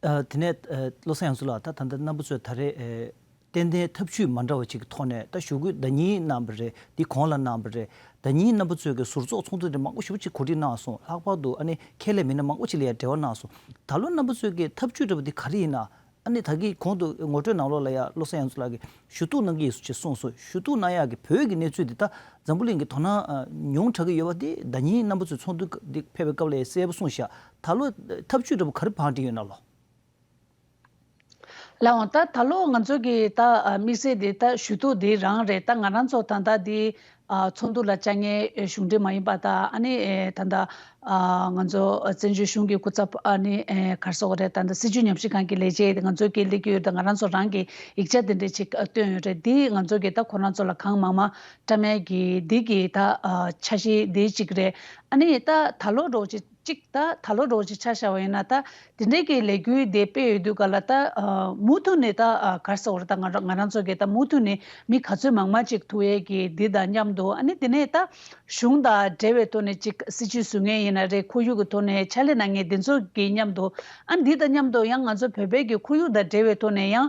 ཨ། དེ་ནས་ཨ། བློ་བཟང་ཡང་སུ་ལགས་ད་ད་ལྟ་རྣམ་པ་ཚོས་ད་རེས་ཨ། ཏན་ཏན་ཐབས་ཇུས་མ་འདྲ་བ་ཅིག་གི་ཐོག་ནས་ད་ཞུ་སྐུལ་ཟླ་ཉིན་གནང་བ་རེད། འདི་གོང་ལ་གནང་བ་རེད། ཟླ་ཉིན་རྣམ་པ་ཚོས་ཀྱི་ཟུར་ཚོགས་ཚོགས་འདུ་འདི་མང་པོ་ཞེ་པོ་ཅིག་གོ་སྒྲིག་གནང་སོང་། ལྷག་པར་དུ་ཨ་ནི་ཁྱད་ལས་མི་སྣ་མང་པོ་ཅིག་ལ་ཡང་འབྲེལ་བ་གནང་སོང་། ད་ལོ་རྣམ་པ་ཚོས་ཀྱི་ཐབས་ཇུས་འདྲ་པོ་འདི་ག་རེ་ཡིན་ན། ཨ་ནི་ད་གིན་གོང་དུ་ངོ་སྤྲོད་ནང་ལོགས་ལ་ཡང་བློ་བཟང་ཡང་སུ་ལགས་ཀྱིས་ཞུ་གཏུག་གནང་གི་ཡོད་ཅེས་གསུངས་སོང་། ཞུ་གཏུག་གནང་ཡག་གི་བོད་ཀྱི་གནས་ཚུལ་འདི་ད་འཛམ་བུ་གླིང་གི་དོ་སྣང་ཉུང་དྲགས་ཀྱི་ཡོད་པ་འདི་ཟླ་ཉིན་རྣམ་པ་ཚོའི་ཚོགས་འདུ་འདི་ཕེབས་པའི་སྐབས་ལ་ཡང་གསལ་པོ་གསུངས་ཤག་ད་ལོ་ཐབས་ཇུས་འདྲ་པོ་ག་རེ་བང་སྒྲིག་ཡོད་ན་ལོ། ལགས་འོང་ད་ད་ལོ་ང་ཚོ་གི་ད་དམིགས་བསལ་འདི་ད་ཞུ་གཏུག་འདི་རང་རེད། ད་ང་རང་ཚོ་ད་ལྟ་འདི་ཚོགས་འདུ་ལ་བཅར་མཁན་གཞུང་འབྲེལ་མ་ཡིན་པ་དང་ཨ་ནི་ད་ལྟ་ང་ཚོ་བཙན་བྱོལ་གཞུང་གི་སྐུ་ཚབ་ཨ་ནི་ག་རེ་ཟེར་དགོས་རེད། ད་ལྟ་སྲིད་བྱུས་ཉམས་ཞིབ་ཁང་གི་ལས་བྱེད་ང་ཚོ་གི་སླེབས་ཀྱི་ཡོད། ད་ང་རང་ཚོ་རང་གི་ཡིག་ཆ་འདི་འདྲ་ཅིག་བཏོན་ཡོད་རེད། འདི་ང་ཚོ་གི་ད་ཁོ་རང་ཚོ་ལ་གང་མང་མང་བཀྲམ་ཡས་ཀྱི་འདི་གི་ད་འཆར་གཞི་འདི་གཅིག་རེད། ཨ་ནི་ད་ད་ལོ་འགྲོ་ཅིག་གཅིག་ད་ད་ལོ་རོགས་ཅིག་ཆ་བཞག་པ་ཡིན་ན་ད་དེ་འདྲའི་གི་ལས་འགུལ་དེ་སྤེལ་ཡོད་དུས་ག་ལ་ད་མུ་མཐུད་ནས་ད་ག་རེ་ཟེར་དགོས་རེད། ད་ང་རང་ང་རང་ཚོ་གི་ད་མུ་མཐུད་ནས་མི་ག་ཚོད་མང་མང་ཅིག་ཐུག་ཡས་ཀྱི་འདི་དང་མཉམ་དུ་ཨ་ནི་དེ་ནས་ད་གཞུང་དང་འབྲེལ་བའི་ཐོག་ནས་ཅིག་སྲིད་བྱུས་བཟོ་མཁན་ཡིན་ན་རེད། ཁོར་ཡུག་གི་ཐོག་ནས་ཕྱག་ལས་གནང་མཁན་དེ་ཚོ་གི་མཉམ་དུ་ཨ་ནི་འདི་དང་མཉམ་དུ་ཡང་ང་ཚོ་བོད་པའི་གི་ཁོར་ཡུག་དང་འབྲེལ་བའི་ཐོག་ནས་ཡང་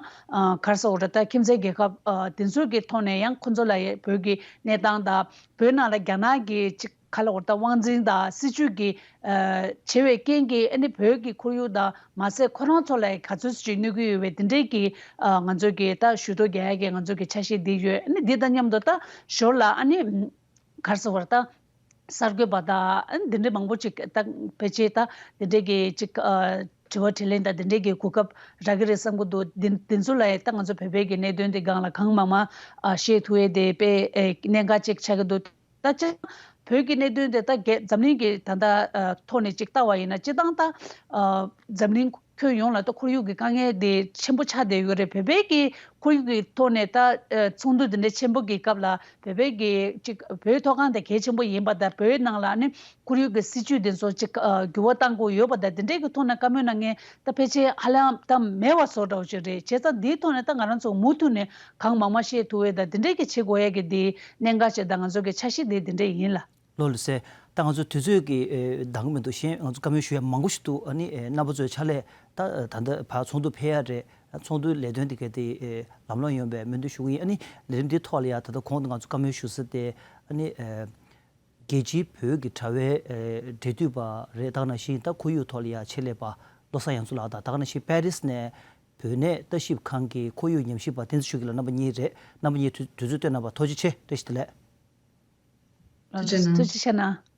ག་རེ་ཟེར་དགོས་རེད། ད་ཁྱིམ་མཚེས་རྒྱལ་ཁབ་དེ་ཚོ་གི་ཐོག་ནས་ཡང་ཁོ་ཚོ་ལ་ཡ་བོད་ཀྱི་གནས་སྟངས་དང་བོད་ནང་ལ་རྒྱ་ནག་གི་ཅིག་ག་ལ་འོར་ད་དབང་འཛིན་དང་སྲིད་བྱུས་ཀྱི་ཨ་བྱེད་པའི་རྐྱེན་གྱིས་ཨ་ནི་བོད་ཀྱི་ཁོར་ཡུག་དང་མ་ཟད་ཁོ་རང་ཚོ་ལ་ག་ཚོད་ཅིག་གནོད་ཀྱི་ཡོད་པའི་དེ་འདྲའི་གི་ཨ་ང་ཚོ་གི་ད་ཞུ་གཏུག་རྒྱག་ཡ་གི་ང་ཚོ་གི་འཆར་གཞི་འདི་ཡོད། ཨ་ནི་འདི་དང་མཉམ་དུ་ད་ཞོར་ལ་ཨ་ནི་ག་རེ་ཟེར་དགོས་རེད། ད་གསར་འགོད་པ་དང་ཨ་ནི་འདི་འདྲའི་མང་པོ་ཅིག་ད་ཕལ་ཆེར་ད་འདི་འདྲའི་གི་ཅིག་ཨ་དྲི་བ་དྲིས་ལན་དང་འདི་འདྲའི་གི་གོ་སྐབས་རག་གི་རེད་བསམ་གི་འདུག་འདི་འདི་ཚོ་ལ་ད་ང་ཚོ་བོད་པའི་གི་གནད་དོན་འདི་སྒང་ལ་གང་མང་མང་ཨ་བཤད་ཐུབ་ཡས་དེ་དཔེ་ཨེ་གནད་འགག་ཅིག་ཆགས་ཀྱི་འདུག་ད་ཅི་བོད་ཀྱི་གནད་དོན་དེ་ད་རྒྱལ་འཛམ་གླིང་གི་ད་ལྟ་ཨ་ཐོག་ནས་ཅིག་ལྟ་བ་ཡིན་ན་སྤྱིར་བཏང་ད་ཨ་འཛམ་གླིང་ཁྱོན་ཡོངས་ལ་ད་ཁོར་ཡུག་གི་དཀའ་ངལ་དེ་ཆེན་པོ་ཆགས་བསྡད་ཡོད་རེད། བོད་པའི་གི་ཁོར་ཡུག་གི་ཐོག་ནས་ད་ཨ་ཚོགས་འདུ་དེ་འདྲ་ཆེན་པོ་གི་སྐབས་ལ་བོད་པའི་གི་ཅིག་བོད་མཐོ་སྒང་དེ་གལ་ཆེན་པོ་ཡིན་པ་དང་བོད་ནང་ལ་ཨ་ནི་ཁོར་ཡུག་གི་སྲིད་བྱུས་དེ་ཚོ་ཅིག་ཨ་འགྱུར་བ་གཏང་དགོས་ཡོད་པ་དང་དེ་འདྲའི་གི་ཐོག་ནས་བཀའ་མོལ་གནང་མཁན་ད་ཕལ་ཆེར་ཧ་ལམ་ད་མེད་པ་བཟོ་འདྲ་བོ་ཅིག་རེད། བྱས་ཙང་འདིའི་ཐོག་ནས་ད་ང་རང་ཚོ་མུ་མཐུད་ནས་གང་མང་མང་བཤད་ཐུབ་པའི་ད་དེ་འདྲའི་གི་བྱེད་དགོས་ཡ་གི་དེ་གནད་འགག་ཅིག་ད་ང་ཚོ་གི་འཆར་གཞི་དེ་དེ་འདྲ་ཡིན་ལ། ལོ་ལགས་སེ། ད་ང་ཚོ་དུས་ཚོད་ཀྱིས་ཨེ་འདང་གི་མི་འདུག་གཞན་ང་ཚོ་བཀའ་མོལ་ཞུ་ཡ་མང་པོ་ཞིག་འདུག་ཨ་ནི་ཨེ་རྣམ་པ་ཚོའི་ཕྱག་ལས་ད་ད་ལྟ་ཕར་ཚོགས་འདུ་ཕེབས་ཡ་རེད། ཚོགས་འདུའི་ལས་དོན་དེ་ག་དེ་ཨེ་ལམ་ལྷོང་ཡོང་བའི་སྨོན་འདུན་ཞུ་གི་ཡིན། ཨ་ནི་ལས་རིམ་འདིའི་ཐོག་ལ་ཡ་ད་ལྟ་གོང་དུ་ང་ཚོ་བཀའ་མོལ་ཞུ་ས་དེ་ཨ་ནི་ཨེ་རྒྱལ་སྤྱིའི་བོད་ཀྱི་དྲ་བའི་ཨེ་འབྲེལ་མཐུད་པ་རེད། ད་ག་ནང་བཞིན་ད་ཁོར་ཡུག་ཐོག་ལ་ཡ་ཆེད་ལས་པ་བློ་བཟང་ཡང་སུ་ལགས་དང་ད་ག་ནང་བཞིན་པེ་རིས་ནས་བོད་གནས་ལྟ་ཞིབ་ཁང་གི་ཁོར་ཡུག་ཉམས་ཞིབ་པ་བསྟན་འཛིན་ཆོས་སྐྱིད་ལགས་རྣམ་པ་གཉིས་རེད། རྣམ་པ་གཉིས་དུས་དུས་ཚོད་བཏོན་གནང་བར་ཐུགས་རྗེ་ཆེ། བཀྲ་ཤིས་བདེ་ལེགས། ཐུགས་རྗེ་གནང་། ཐུགས་རྗེ་ཆེ་གནང་།